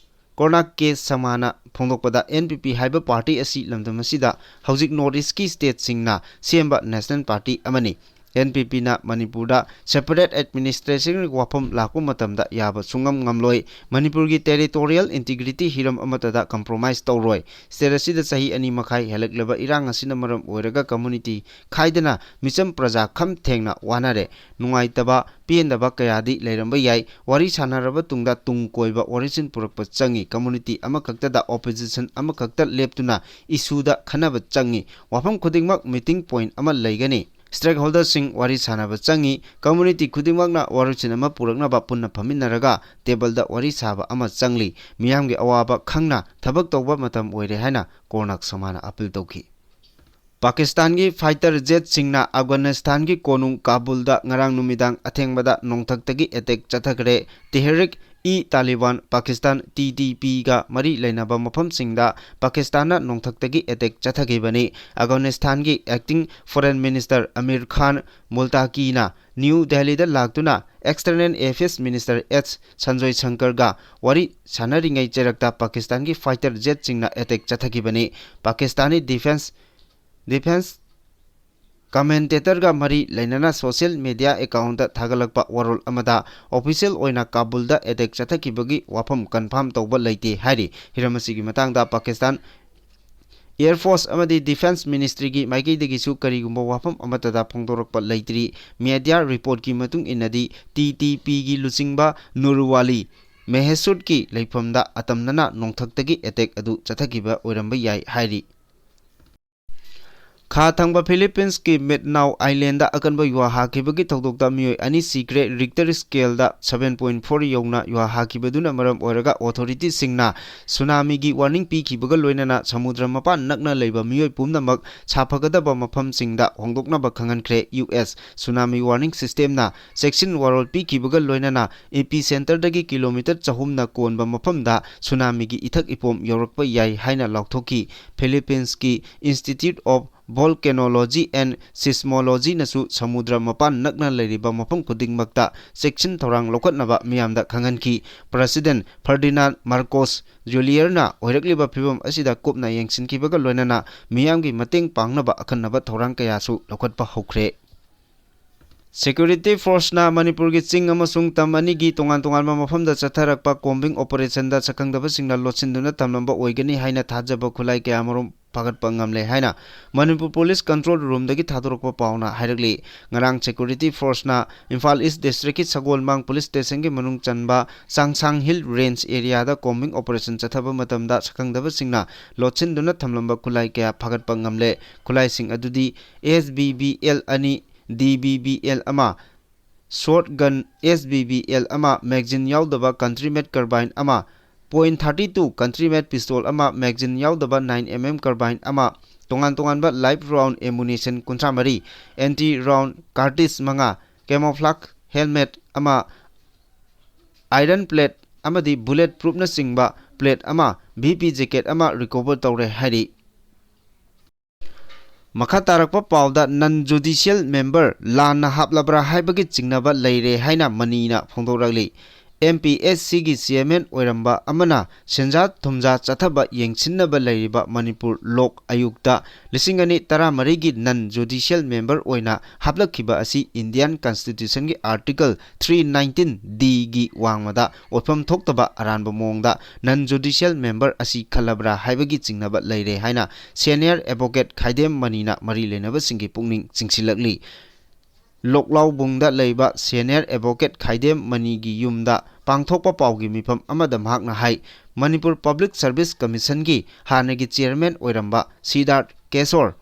ꯀꯣꯔꯅꯥꯛ ꯀꯦ ꯁꯃꯥꯅ ꯐꯣꯡꯗꯣꯛꯄꯗ, ꯑꯦꯟ ꯄꯤ ꯄꯤ ꯍꯥꯏꯕ ꯄꯥꯔꯇꯤ ꯑꯁꯤ ꯂꯝꯗꯝ ꯑꯁꯤꯗ ꯍꯧꯖꯤꯛ ꯅꯣꯔꯠ ꯏꯁꯀꯤ ꯁ꯭ꯇꯦꯠꯁꯤꯡꯅ ꯁꯦꯝꯕ ꯅꯦꯁꯅꯦꯜ ꯄꯥꯔꯇꯤ ꯑꯃꯅꯤ꯫ ꯑꯦꯟ ꯄꯤ ꯄꯤꯅ ꯃꯅꯤꯄꯨꯔꯗ ꯁꯦꯄꯔꯦꯠ ꯑꯦꯗꯃꯤꯅꯤꯁꯇ꯭ꯔꯦꯁꯟꯒꯤ ꯋꯥꯐꯝ ꯂꯥꯛꯄ ꯃꯇꯝꯗ ꯌꯥꯕ ꯁꯨꯡꯉꯝ ꯉꯝꯂꯣꯏ꯫ ꯃꯅꯤꯄꯨꯔꯒꯤ ꯇꯦꯔꯤꯇꯣꯔꯤꯌꯦꯜ ꯏꯟꯇꯤꯒ꯭ꯔꯤꯇꯤ ꯍꯤꯔꯝ ꯑꯃꯠꯇꯗ ꯀꯝꯄ꯭ꯔꯣꯃꯥꯏꯁ ꯇꯧꯔꯣꯏ꯫ ꯁ꯭ꯇꯦꯠ ꯑꯁꯤꯗ ꯆꯍꯤ ꯑꯅꯤ ꯃꯈꯥꯏ ꯍꯦꯜꯂꯛꯂꯕ ꯏꯔꯥꯡ ꯑꯁꯤꯅ ꯃꯔꯝ ꯑꯣꯏꯔꯒ ꯀꯝꯃꯨꯅꯤꯇꯤ ꯈꯥꯏꯗꯅ ꯃꯤꯆꯝ ꯄ꯭ꯔꯖꯥ ꯈꯝ ꯊꯦꯡꯅ ꯋꯥꯅꯔꯦ꯫ ꯅꯨꯡꯉꯥꯏꯇꯕ, ꯄꯦꯟꯗꯕ ꯀꯌꯥꯗꯤ ꯂꯩꯔꯝꯕ ꯌꯥꯏ꯫ ꯋꯥꯔꯤ ꯁꯥꯟꯅꯔꯕ ꯇꯨꯡꯗ ꯇꯨꯡ ꯀꯣꯏꯕ ꯋꯥꯔꯤꯁꯤꯟ ꯄꯨꯔꯛꯄ ꯆꯪꯉꯤ꯫ ꯀꯝꯃꯨꯅꯤꯇꯤ ꯑꯃꯈꯛꯇꯗ ꯑꯣꯄꯣꯖꯤꯁꯟ ꯑꯃꯈꯛꯇ ꯂꯦꯞꯇꯨꯅ ꯏꯁꯨꯗ ꯈꯟꯅꯕ ꯆꯪꯉꯤ꯫ ꯋꯥꯐꯝ ꯈꯨꯗꯤꯡꯃꯛ ꯃꯤꯇꯤꯡ ꯄꯣꯏꯟꯠ ꯑꯃ ꯂꯩꯒꯅꯤ꯫ ꯁ꯭ꯇꯦꯛꯍꯣꯜꯗꯔꯁꯤꯡ ꯋꯥꯔꯤ ꯁꯥꯟꯅꯕ ꯆꯪꯉꯤ꯫ ꯀꯝꯃꯨꯅꯤꯇꯤ ꯈꯨꯗꯤꯡꯃꯛꯅ ꯋꯥꯔꯣꯏꯁꯤꯟ ꯑꯃ ꯄꯨꯔꯛꯅꯕ ꯄꯨꯟꯅ ꯐꯝꯃꯤꯟꯅꯔꯒ ꯇꯦꯕꯜꯗ ꯋꯥꯔꯤ ꯁꯥꯕ ꯑꯃ ꯆꯪꯂꯤ꯫ ꯃꯤꯌꯥꯝꯒꯤ ꯑꯋꯥꯕ ꯈꯪꯅ ꯊꯕꯛ ꯇꯧꯕ ꯃꯇꯝ ꯑꯣꯏꯔꯦ ꯍꯥꯏꯅ ꯀꯣꯔꯅꯥꯛ ꯁꯃꯥꯅ ꯑꯄꯤꯜ ꯇꯧꯈꯤ꯫ ꯄꯥꯀꯤꯁꯇꯥꯟꯒꯤ ꯐꯥꯏꯇꯔ ꯖꯦꯠꯁꯤꯡꯅ ꯑꯐꯒꯥꯅꯤꯁꯇꯥꯟꯒꯤ ꯀꯣꯅꯨꯡ ꯀꯥꯕꯨꯜꯗ ꯉꯔꯥꯡ ꯅꯨꯃꯤꯗꯥꯡ ꯑꯊꯦꯡꯕꯗ ꯅꯣꯡꯊꯛꯇꯒꯤ ꯑꯦꯇꯦꯛ ꯆꯠꯊꯈ꯭ꯔꯦ꯫ ꯇꯦꯍꯔꯤꯛ ꯏ ꯇꯥꯂꯤꯕꯥꯟ ꯄꯥꯀꯤꯁꯇꯥꯟ, ꯇꯤ ꯇꯤ ꯄꯤꯒ ꯃꯔꯤ ꯂꯩꯅꯕ ꯃꯐꯝꯁꯤꯡꯗ ꯄꯥꯀꯤꯁꯇꯥꯟꯅ ꯅꯣꯡꯊꯛꯇꯒꯤ ꯑꯦꯇꯦꯛ ꯆꯠꯊꯈꯤꯕꯅꯤ꯫ ꯑꯐꯒꯥꯅꯤꯁꯇꯥꯟꯒꯤ acting foreign minister Amir Khan ꯃꯨꯜꯇꯥꯀꯤꯅ ꯅ꯭ꯌꯨ ꯗꯦꯜꯂꯤꯗ ꯂꯥꯛꯇꯨꯅ external affairs minister S Sanjoy ꯁꯪꯀꯔꯒ ꯋꯥꯔꯤ ꯁꯥꯟꯅꯔꯤꯉꯩ ꯆꯩꯔꯛꯇ ꯄꯥꯀꯤꯁꯇꯥꯟꯒꯤ ꯐꯥꯏꯇꯔ ꯖꯦꯠꯁꯤꯡꯅ ꯑꯦꯇꯦꯛ ꯆꯠꯊꯈꯤꯕꯅꯤ꯫ ꯄꯥꯀꯤꯁꯇꯥꯟꯒꯤ ꯗꯤꯐꯦꯟꯁ ꯗꯤꯐꯦꯟꯁ ꯀꯃꯦꯟꯇꯦꯇꯔꯒ ꯃꯔꯤ ꯂꯩꯅꯅ ꯁꯣꯁꯤꯌꯦꯜ ꯃꯤꯗꯤꯌꯥ ꯑꯦꯀꯥꯎꯟꯗ ꯊꯥꯒꯠꯂꯛꯄ ꯋꯥꯔꯣꯜ ꯑꯃꯗ, ꯑꯣꯐꯤꯁꯤꯌꯦꯜ ꯑꯣꯏꯅ ꯀꯥꯕꯨꯜꯗ ꯑꯦꯇꯦꯛ ꯆꯠꯊꯈꯤꯕꯒꯤ ꯋꯥꯐꯝ ꯀꯟꯐꯥꯝ ꯇꯧꯕ ꯂꯩꯇꯦ ꯍꯥꯏꯔꯤ꯫ ꯍꯤꯔꯝ ꯑꯁꯤꯒꯤ ꯃꯇꯥꯡꯗ ꯄꯥꯀꯤꯁꯇꯥꯟ ꯑꯦꯌꯔ ꯐꯣꯔꯁ ꯑꯃꯗꯤ ꯗꯤꯐꯦꯟꯁ ꯃꯤꯅꯤꯁꯇ꯭ꯔꯤꯒꯤ ꯃꯥꯏꯀꯩꯗꯒꯤꯁꯨ ꯀꯔꯤꯒꯨꯝꯕ ꯋꯥꯐꯝ ꯑꯃꯠꯇꯗ ꯐꯣꯡꯗꯣꯔꯛꯄ ꯂꯩꯇ꯭ꯔꯤ꯫ ꯃꯤꯗꯤꯌꯥ ꯔꯤꯄꯣꯔꯠꯀꯤ ꯃꯇꯨꯡ ꯏꯟꯅꯗꯤ, ꯇꯤ ꯇꯤ ꯄꯤꯒꯤ ꯂꯨꯆꯤꯡꯕ ꯅꯨꯔꯋꯥꯂꯤ ꯃꯦꯍꯦꯁꯨꯠꯀꯤ ꯂꯩꯐꯝꯗ ꯑꯇꯝꯅꯅ ꯅꯣꯡꯊꯛꯇꯒꯤ ꯑꯦꯇꯦꯛ ꯑꯗꯨ ꯆꯠꯊꯈꯤꯕ ꯑꯣꯏꯔꯝꯕ ꯌꯥꯏ ꯍꯥꯏꯔꯤ꯫ ꯈꯥ ꯊꯪꯕ ꯐꯤꯂꯤꯄꯤꯟꯁꯀꯤ ꯃꯤꯠꯅꯥꯎ ꯑꯥꯏꯂꯦꯟꯗ ꯑꯀꯟꯕ ꯌꯨꯍꯥ ꯍꯥꯈꯤꯕꯒꯤ ꯊꯧꯗꯣꯛꯇ ꯃꯤꯑꯣꯏ ꯑꯅꯤ ꯁꯤꯈ꯭ꯔꯦ꯫ ꯔꯤꯛꯇꯔ ꯁ꯭ꯀꯦꯜꯗ ꯁꯚꯦꯟ ꯄꯣꯏꯟꯠ ꯐꯣꯔ ꯌꯧꯅ ꯌꯨꯍꯥ ꯍꯥꯈꯤꯕꯗꯨꯅ ꯃꯔꯝ ꯑꯣꯏꯔꯒ ꯑꯣꯊꯣꯔꯤꯇꯤꯁꯤꯡꯅ ꯁꯨꯅꯥꯃꯤꯒꯤ ꯋꯥꯔꯅꯤꯡ ꯄꯤꯈꯤꯕꯒ ꯂꯣꯏꯅꯅ ꯁꯃꯨꯗ꯭ꯔ ꯃꯄꯥꯟ ꯅꯛꯅ ꯂꯩꯕ ꯃꯤꯑꯣꯏ ꯄꯨꯝꯅꯃꯛ ꯁꯥꯐꯒꯗꯕ ꯃꯐꯝꯁꯤꯡꯗ ꯍꯣꯡꯗꯣꯛꯅꯕ ꯈꯪꯍꯟꯈ꯭ꯔꯦ꯫ ꯌꯨ ꯑꯦꯁ ꯁꯨꯅꯥꯃꯤ ꯋꯥꯔꯅꯤꯡ ꯁꯤꯁꯇꯦꯝꯅ ꯆꯦꯛꯁꯤꯟ ꯋꯥꯔꯣꯜ ꯄꯤꯈꯤꯕꯒ ꯂꯣꯏꯅꯅ ꯏꯄꯤ ꯁꯦꯟꯇꯔꯗꯒꯤ ꯀꯤꯂꯣꯃꯤꯇꯔ ꯆꯍꯨꯝꯅ ꯀꯣꯟꯕ ꯃꯐꯝꯗ ꯁꯨꯅꯥꯃꯤꯒꯤ ꯏꯊꯛ ꯏꯄꯣꯝ ꯌꯧꯔꯛꯄ ꯌꯥꯏ ꯍꯥꯏꯅ ꯂꯥꯎꯊꯣꯛꯈꯤ꯫ ꯐꯤꯂꯤꯄꯤꯟꯁꯀꯤ institute of Volcanology and Seismology ꯅꯁꯨ ꯁꯃꯨꯗ꯭ꯔ ꯃꯄꯥꯟ ꯅꯛꯅ ꯂꯩꯔꯤꯕ ꯃꯐꯝ ꯈꯨꯗꯤꯡꯃꯛꯇ ꯆꯦꯛꯁꯤꯟ ꯊꯧꯔꯥꯡ ꯂꯧꯈꯠꯅꯕ ꯃꯤꯌꯥꯝꯗ ꯈꯪꯍꯟꯈꯤ꯫ President Ferdinand Marcos Junior ꯅ ꯑꯣꯏꯔꯛꯂꯤꯕ ꯐꯤꯕꯝ ꯑꯁꯤꯗ ꯀꯨꯞꯅ ꯌꯦꯡꯁꯤꯟꯈꯤꯕꯒ ꯂꯣꯏꯅꯅ ꯃꯤꯌꯥꯝꯒꯤ ꯃꯇꯦꯡ ꯄꯥꯡꯅꯕ ꯑꯈꯟꯅꯕ ꯊꯧꯔꯥꯡ ꯀꯌꯥꯁꯨ ꯂꯧꯈꯠꯄ ꯍꯧꯈ꯭ꯔꯦ꯫ Security Force ꯅ ꯃꯅꯤꯄꯨꯔꯒꯤ ꯆꯤꯡ ꯑꯃꯁꯨꯡ ꯇꯝ ꯑꯅꯤꯒꯤ ꯇꯣꯉꯥꯟ ꯇꯣꯉꯥꯟꯕ ꯃꯐꯝꯗ ꯆꯠꯊꯔꯛꯄ combing operation ꯗ ꯁꯛꯈꯪꯗꯕꯁꯤꯡꯅ ꯂꯣꯠꯁꯤꯟꯗꯨꯅ ꯊꯝꯂꯝꯕ ꯑꯣꯏꯒꯅꯤ ꯍꯥꯏꯅ ꯊꯥꯖꯕ ꯈꯨꯠꯂꯥꯏ ꯀꯌꯥꯃꯔꯨꯝ ꯐꯥꯒꯠꯄ ꯉꯝꯂꯦ ꯍꯥꯏꯅ ꯃꯅꯤꯄꯨꯔ Police Control Room ꯗꯒꯤ ꯊꯥꯗꯣꯔꯛꯄ ꯄꯥꯎꯅ ꯍꯥꯏꯔꯛꯂꯤ꯫ ꯉꯔꯥꯡ Security Force ꯅ ꯏꯝꯐꯥꯜ East District ꯀꯤ ꯁꯒꯣꯜꯕꯥꯡ Police Station ꯒꯤ ꯃꯅꯨꯡ ꯆꯟꯕ ꯆꯥꯡꯁꯥꯡ Hill Range area ꯗ combing operation ꯆꯠꯊꯕ ꯃꯇꯝꯗ ꯁꯛꯈꯪꯗꯕꯁꯤꯡꯅ ꯂꯣꯠꯁꯤꯟꯗꯨꯅ ꯊꯝꯂꯝꯕ ꯈꯨꯠꯂꯥꯏ ꯀꯌꯥ ꯐꯥꯒꯠꯄ ꯉꯝꯂꯦ꯫ ꯈꯨꯠꯂꯥꯏꯁꯤꯡ ꯑꯗꯨꯗꯤ S B B L ꯑꯅꯤ, D B B L ꯑꯃ, short gun S B B L ꯑꯃ, magazine ꯌꯥꯎꯗꯕ country made carbine ꯑꯃ, point thirty two country made pistol ꯑꯃ, magazine ꯌꯥꯎꯗꯕ nine M M carbine ꯑꯃ, ꯇꯣꯉꯥꯟ ꯇꯣꯉꯥꯟꯕ live round ammunition ꯀꯨꯟꯊ꯭ꯔꯥ ꯃꯔꯤ, anti round cartridge ꯃꯉꯥ, camouflage helmet ꯑꯃ, iron plate ꯑꯃꯗꯤ bullet proof ꯅꯆꯤꯡꯕ plate ꯑꯃ, V P jacket ꯑꯃ recover ꯇꯧꯔꯦ ꯍꯥꯏꯔꯤ꯫ ꯃꯈꯥ ꯇꯥꯔꯛꯄ ꯄꯥꯎꯗ, non judicial member ꯂꯥꯟꯅ ꯍꯥꯞꯂꯕ꯭ꯔꯥ ꯍꯥꯏꯕꯒꯤ ꯆꯤꯡꯅꯕ ꯂꯩꯔꯦ ꯍꯥꯏꯅ ꯃꯅꯤꯅ ꯐꯣꯡꯗꯣꯔꯛꯂꯤ꯫ M P S C ꯒꯤ chairman ꯑꯣꯏꯔꯝꯕ ꯑꯃꯅ ꯁꯦꯟꯖꯥ ꯊꯨꯝꯖꯥ ꯆꯠꯊꯕ ꯌꯦꯡꯁꯤꯟꯅꯕ ꯂꯩꯔꯤꯕ ꯃꯅꯤꯄꯨꯔ ꯂꯣꯛ ꯑꯌꯨꯛꯇ ꯂꯤꯁꯤꯡ ꯑꯅꯤ ꯇꯔꯥꯃꯔꯤꯒꯤ non judicial member ꯑꯣꯏꯅ ꯍꯥꯞꯂꯛꯈꯤꯕ ꯑꯁꯤ Indian Constitution ꯒꯤ Article three nineteen D ꯒꯤ ꯋꯥꯡꯃꯗ ꯑꯣꯏꯐꯝ ꯊꯣꯛꯇꯕ ꯑꯔꯥꯟꯕ ꯃꯑꯣꯡꯗ non judicial member ꯑꯁꯤ ꯈꯜꯂꯕ꯭ꯔꯥ ꯍꯥꯏꯕꯒꯤ ꯆꯤꯡꯅꯕ ꯂꯩꯔꯦ ꯍꯥꯏꯅ senior advocate ꯈꯥꯏꯗꯦꯝ ꯃꯅꯤꯅ ꯃꯔꯤ ꯂꯩꯅꯕꯁꯤꯡꯒꯤ ꯄꯨꯛꯅꯤꯡ ꯆꯤꯡꯁꯤꯜꯂꯛꯂꯤ꯫ ꯂꯣꯛꯂꯥꯎꯕꯨꯡꯗ ꯂꯩꯕ senior advocate ꯈꯥꯏꯗꯦꯝ ꯃꯅꯤꯒꯤ ꯌꯨꯝꯗ ꯄꯥꯡꯊꯣꯛꯄ ꯄꯥꯎꯒꯤ ꯃꯤꯐꯝ ꯑꯃꯗ ꯃꯍꯥꯛꯅ ꯍꯥꯏ, ꯃꯅꯤꯄꯨꯔ Public Service Commission ꯒꯤ ꯍꯥꯟꯅꯒꯤ chairman ꯑꯣꯏꯔꯝꯕ ꯁꯤꯗꯥꯔꯊ ꯀꯦꯁꯣꯔ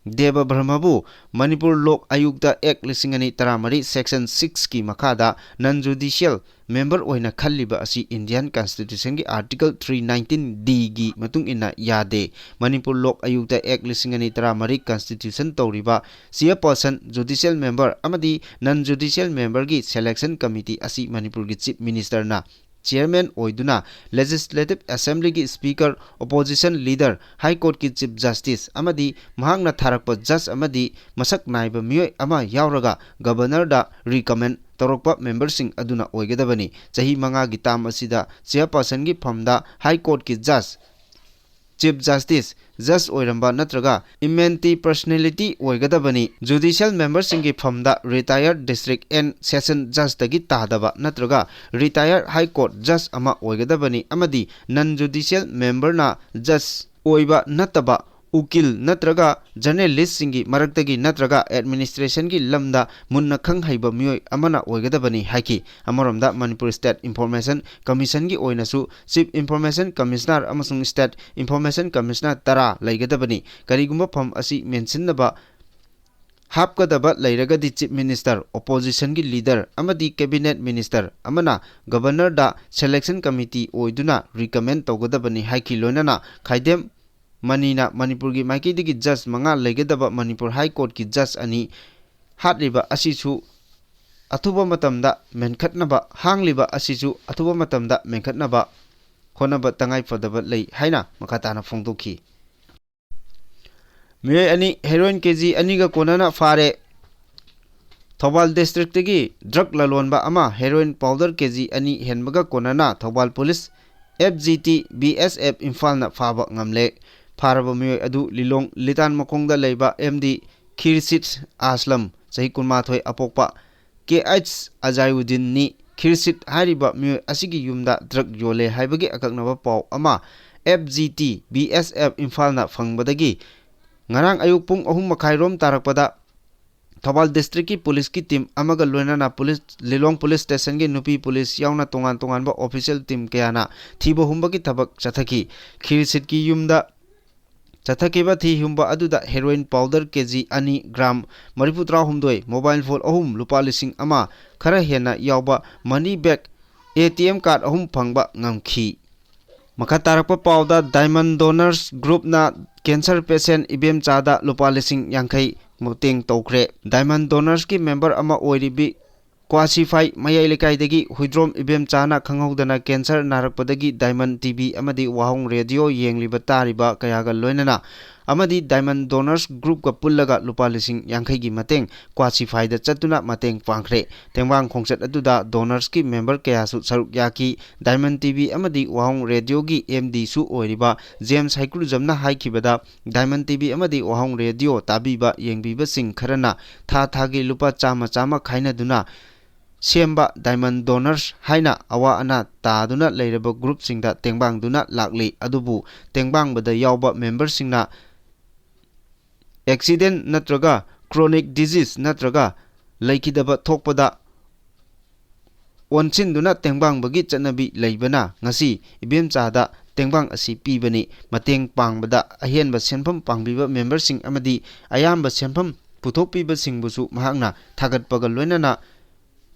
ꯗꯦꯕꯕ꯭ꯔꯍꯃꯕꯨ ꯃꯅꯤꯄꯨꯔ ꯂꯣꯛ ꯑꯌꯨꯛꯇ Act ꯂꯤꯁꯤꯡ ꯑꯅꯤ ꯇꯔꯥꯃꯔꯤ section six ꯀꯤ ꯃꯈꯥꯗ non judicial member ꯑꯣꯏꯅ ꯈꯜꯂꯤꯕ ꯑꯁꯤ Indian Constitution ꯒꯤ Article three nineteen D ꯒꯤ ꯃꯇꯨꯡ ꯏꯟꯅ ꯌꯥꯗꯦ꯫ ꯃꯅꯤꯄꯨꯔ ꯂꯣꯛ ꯑꯌꯨꯛꯇ Act ꯂꯤꯁꯤꯡ ꯑꯅꯤ ꯇꯔꯥꯃꯔꯤ constitution ꯇꯧꯔꯤꯕ chairperson, judicial member ꯑꯃꯗꯤ non judicial member ꯒꯤ selection committee ꯑꯁꯤ ꯃꯅꯤꯄꯨꯔꯒꯤ Chief Minister ꯅ chairman ꯑꯣꯏꯗꯨꯅ Legislative Assemblyꯒꯤ Speaker, Opposition Leader, High Courtꯀꯤ Chief Justice ꯑꯃꯗꯤ ꯃꯍꯥꯛꯅ ꯊꯥꯔꯛꯄ judge ꯑꯃꯗꯤ ꯃꯁꯛ ꯅꯥꯏꯕ ꯃꯤꯑꯣꯏ ꯑꯃ ꯌꯥꯎꯔꯒ Governorꯗ recommend ꯇꯧꯔꯛꯄ memberꯁꯤꯡ ꯑꯗꯨꯅ ꯑꯣꯏꯒꯗꯕꯅꯤ꯫ ꯆꯍꯤ ꯃꯉꯥꯒꯤ term ꯑꯁꯤꯗ chairpersonꯒꯤ ꯐꯝꯗ High Courtꯀꯤ judge, Chief Justice, judge ꯑꯣꯏꯔꯝꯕ ꯅꯠꯇ꯭ꯔꯒ eminent personality ꯑꯣꯏꯒꯗꯕꯅꯤ꯫ Judicial memberꯁꯤꯡꯒꯤ ꯐꯝꯗ retired district and session judgeꯇꯒꯤ ꯇꯥꯗꯕ ꯅꯠꯇ꯭ꯔꯒ retired High Court judge ꯑꯃ ꯑꯣꯏꯒꯗꯕꯅꯤ ꯑꯃꯗꯤ non judicial memberꯅ judge ꯑꯣꯏꯕ ꯅꯠꯇꯕ ꯎꯀꯤꯜ ꯅꯠꯇ꯭ꯔꯒ journalistꯁꯤꯡꯒꯤ ꯃꯔꯛꯇꯒꯤ ꯅꯠꯇ꯭ꯔꯒ administrationꯒꯤ ꯂꯝꯗ ꯃꯨꯟꯅ ꯈꯪ ꯍꯩꯕ ꯃꯤꯑꯣꯏ ꯑꯃꯅ ꯑꯣꯏꯒꯗꯕꯅꯤ ꯍꯥꯏꯈꯤ꯫ ꯑꯃꯔꯣꯝꯗ ꯃꯅꯤꯄꯨꯔ State Information Commissionꯒꯤ ꯑꯣꯏꯅꯁꯨ Chief Information Commissioner ꯑꯃꯁꯨꯡ State Information Commissioner ꯇꯔꯥ ꯂꯩꯒꯗꯕꯅꯤ꯫ ꯀꯔꯤꯒꯨꯝꯕ ꯐꯝ ꯑꯁꯤ ꯃꯦꯟꯁꯤꯟꯅꯕ ꯍꯥꯞꯀꯗꯕ ꯂꯩꯔꯒꯗꯤ Chief Minister, Oppositionꯒꯤ Leader ꯑꯃꯗꯤ Cabinet Minister ꯑꯃꯅ Governorꯗ selection committee ꯑꯣꯏꯗꯨꯅ recommend ꯇꯧꯒꯗꯕꯅꯤ ꯍꯥꯏꯈꯤ꯫ ꯂꯣꯏꯅꯅ ꯈꯥꯏꯗꯦꯝ ꯃꯅꯤꯅ ꯃꯅꯤꯄꯨꯔꯒꯤ ꯃꯥꯏꯀꯩꯗꯒꯤ judge ꯃꯉꯥ ꯂꯩꯒꯗꯕ ꯃꯅꯤꯄꯨꯔ High Courtꯀꯤ judge ꯑꯅꯤ ꯍꯥꯠꯂꯤꯕ ꯑꯁꯤꯁꯨ ꯑꯊꯨꯕ ꯃꯇꯝꯗ ꯃꯦꯟꯈꯠꯅꯕ, ꯍꯥꯡꯂꯤꯕ ꯑꯁꯤꯁꯨ ꯑꯊꯨꯕ ꯃꯇꯝꯗ ꯃꯦꯟꯈꯠꯅꯕ ꯍꯣꯠꯅꯕ ꯇꯉꯥꯏ ꯐꯗꯕ ꯂꯩ ꯍꯥꯏꯅ ꯃꯈꯥ ꯇꯥꯅ ꯐꯣꯡꯗꯣꯛꯈꯤ꯫ ꯃꯤꯑꯣꯏ ꯑꯅꯤ heroin ꯀꯦ ꯖꯤ ꯑꯅꯤꯒ ꯀꯣꯟꯅꯅ ꯐꯥꯔꯦ꯫ ꯊꯧꯕꯥꯜ districtꯇꯒꯤ drug ꯂꯂꯣꯟꯕ ꯑꯃ heroin powder ꯀꯦ ꯖꯤ ꯑꯅꯤ ꯍꯦꯟꯕꯒ ꯀꯣꯟꯅꯅ Thoubal police F G T B S F ꯏꯝꯐꯥꯜꯅ ꯐꯥꯕ ꯉꯝꯂꯦ꯫ ꯐꯥꯔꯕ ꯃꯤꯑꯣꯏ ꯑꯗꯨ ꯂꯤꯂꯣꯡ ꯂꯤꯇꯥꯟ ꯃꯈꯣꯡꯗ ꯂꯩꯕ M D ꯈꯤꯔꯁꯤꯠ ꯑꯁꯂꯝ, ꯆꯍꯤ ꯀꯨꯟꯃꯥꯊꯣꯏ ꯑꯄꯣꯛꯄ, K H ꯑꯖꯥꯏꯎꯗꯤꯟꯅꯤ꯫ ꯈꯤꯔꯁꯤꯠ ꯍꯥꯏꯔꯤꯕ ꯃꯤꯑꯣꯏ ꯑꯁꯤꯒꯤ ꯌꯨꯝꯗ drug ꯌꯣꯜꯂꯦ ꯍꯥꯏꯕꯒꯤ ꯑꯀꯛꯅꯕ ꯄꯥꯎ ꯑꯃ F G T B S F ꯏꯝꯐꯥꯜꯅ ꯐꯪꯕꯗꯒꯤ ꯉꯔꯥꯡ ꯑꯌꯨꯛ ꯄꯨꯡ ꯑꯍꯨꯝ ꯃꯈꯥꯏ ꯔꯣꯝ ꯇꯥꯔꯛꯄꯗ ꯊꯧꯕꯥꯜ districtꯀꯤ policeꯀꯤ team ꯑꯃꯒ ꯂꯣꯏꯅꯅ police, ꯂꯤꯂꯣꯡ police stationꯒꯤ ꯅꯨꯄꯤ police ꯌꯥꯎꯅ ꯇꯣꯉꯥꯟ ꯇꯣꯉꯥꯟꯕ official team ꯀꯌꯥꯅ ꯊꯤꯕ ꯍꯨꯝꯕꯒꯤ ꯊꯕꯛ ꯆꯠꯊꯈꯤ꯫ ꯈꯤꯔꯁꯤꯠꯀꯤ ꯌꯨꯝꯗ ꯆꯠꯊꯈꯤꯕ ꯊꯤ ꯍꯨꯝꯕ ꯑꯗꯨꯗ heroin powder ꯀꯦ ꯖꯤ ꯑꯅꯤ, gram ꯃꯔꯤꯐꯨ ꯇꯔꯥꯍꯨꯝꯗꯣꯏ, mobile phone ꯑꯍꯨꯝ, ꯂꯨꯄꯥ ꯂꯤꯁꯤꯡ ꯑꯃ ꯈꯔ ꯍꯦꯟꯅ ꯌꯥꯎꯕ money bag, A T M card ꯑꯍꯨꯝ ꯐꯪꯕ ꯉꯝꯈꯤ꯫ ꯃꯈꯥ ꯇꯥꯔꯛꯄ ꯄꯥꯎꯗ, Diamond Donors Groupꯅ cancer patient ꯏꯕꯦꯝꯆꯥꯗ ꯂꯨꯄꯥ ꯂꯤꯁꯤꯡ ꯌꯥꯡꯈꯩ ꯃꯇꯦꯡ ꯇꯧꯈ꯭ꯔꯦ꯫ Diamond Donorsꯀꯤ member ꯑꯃ ꯑꯣꯏꯔꯤꯕꯤ ꯀ꯭ꯋꯥꯁꯤꯐꯥꯏ ꯃꯌꯥꯏ ꯂꯩꯀꯥꯏꯗꯒꯤ ꯍꯨꯏꯗ꯭ꯔꯣꯝ ꯏꯕꯦꯝꯆꯥꯅ ꯈꯪꯍꯧꯗꯅ ꯀꯦꯟꯁꯔ ꯅꯥꯔꯛꯄꯗꯒꯤ ꯗꯥꯏꯃꯟ ꯇꯤꯚꯤ ꯑꯃꯗꯤ ꯋꯥꯍꯣꯡ ꯔꯦꯗꯤꯑꯣ ꯌꯦꯡꯂꯤꯕ ꯇꯥꯔꯤꯕ ꯀꯌꯥꯒ ꯂꯣꯏꯅꯅ ꯑꯃꯗꯤ ꯗꯥꯏꯃꯟ ꯗꯣꯅꯔꯁ ꯒ꯭ꯔꯨꯞꯀ ꯄꯨꯜꯂꯒ ꯂꯨꯄꯥ ꯂꯤꯁꯤꯡ ꯌꯥꯡꯈꯩꯒꯤ ꯃꯇꯦꯡ ꯀ꯭ꯋꯥꯁꯤꯐꯥꯏꯗ ꯆꯠꯇꯨꯅ ꯃꯇꯦꯡ ꯄꯥꯡꯈ꯭ꯔꯦ꯫ ꯇꯦꯡꯕꯥꯡ ꯈꯣꯡꯆꯠ ꯑꯗꯨꯗ ꯗꯣꯅꯔꯁꯀꯤ ꯃꯦꯝꯕꯔ ꯀꯌꯥꯁꯨ ꯁꯔꯨꯛ ꯌꯥꯈꯤ꯫ ꯗꯥꯏꯃꯟ ꯇꯤꯚꯤ ꯑꯃꯗꯤ ꯋꯥꯍꯣꯡ ꯔꯦꯗꯤꯑꯣꯒꯤ ꯑꯦꯝ ꯗꯤꯁꯨ ꯑꯣꯏꯔꯤꯕ ꯖꯦꯝꯁ ꯍꯩꯀ꯭ꯔꯨꯖꯝꯅ ꯍꯥꯏꯈꯤꯕꯗ, ꯗꯥꯏꯃꯟ ꯇꯤꯚꯤ ꯑꯃꯗꯤ ꯋꯥꯍꯣꯡ ꯔꯦꯗꯤꯑꯣ ꯇꯥꯕꯤꯕ ꯌꯦꯡꯕꯤꯕꯁꯤꯡ ꯈꯔꯅ ꯊꯥ ꯊꯥꯒꯤ ꯂꯨꯄꯥ ꯆꯥꯝꯃ ꯆꯥꯝꯃ ꯈꯥꯏꯅꯗꯨꯅ ꯁꯦꯝꯕ ꯗꯥꯏꯃꯟ ꯗꯣꯅꯔꯁ ꯍꯥꯏꯅ ꯑꯋꯥ ꯑꯅꯥ ꯇꯥꯗꯨꯅ ꯂꯩꯔꯕ ꯒ꯭ꯔꯨꯞꯁꯤꯡꯗ ꯇꯦꯡꯕꯥꯡꯗꯨꯅ ꯂꯥꯛꯂꯤ꯫ ꯑꯗꯨꯕꯨ ꯇꯦꯡꯕꯥꯡꯕꯗ ꯌꯥꯎꯕ ꯃꯦꯝꯕꯔꯁꯤꯡꯅ ꯑꯦꯛꯁꯤꯗꯦꯟ ꯅꯠꯇ꯭ꯔꯒ ꯀ꯭ꯔꯣꯅꯤꯛ ꯗꯤꯖꯤꯖ ꯅꯠꯇ꯭ꯔꯒ ꯂꯩꯈꯤꯗꯕ ꯊꯣꯛꯄꯗ ꯑꯣꯟꯁꯤꯟꯗꯨꯅ ꯇꯦꯡꯕꯥꯡꯕꯒꯤ ꯆꯠꯅꯕꯤ ꯂꯩꯕꯅ ꯉꯁꯤ ꯏꯕꯦꯝꯆꯥꯗ ꯇꯦꯡꯕꯥꯡ ꯑꯁꯤ ꯄꯤꯕꯅꯤ꯫ ꯃꯇꯦꯡ ꯄꯥꯡꯕꯗ ꯑꯍꯦꯟꯕ ꯁꯦꯟꯐꯝ ꯄꯥꯡꯕꯤꯕ ꯃꯦꯝꯕꯔꯁꯤꯡ ꯑꯃꯗꯤ ꯑꯌꯥꯝꯕ ꯁꯦꯟꯐꯝ ꯄꯨꯊꯣꯛꯄꯤꯕꯁꯤꯡꯕꯨꯁꯨ ꯃꯍꯥꯛꯅ ꯊꯥꯒꯠꯄꯒ ꯂꯣꯏꯅꯅ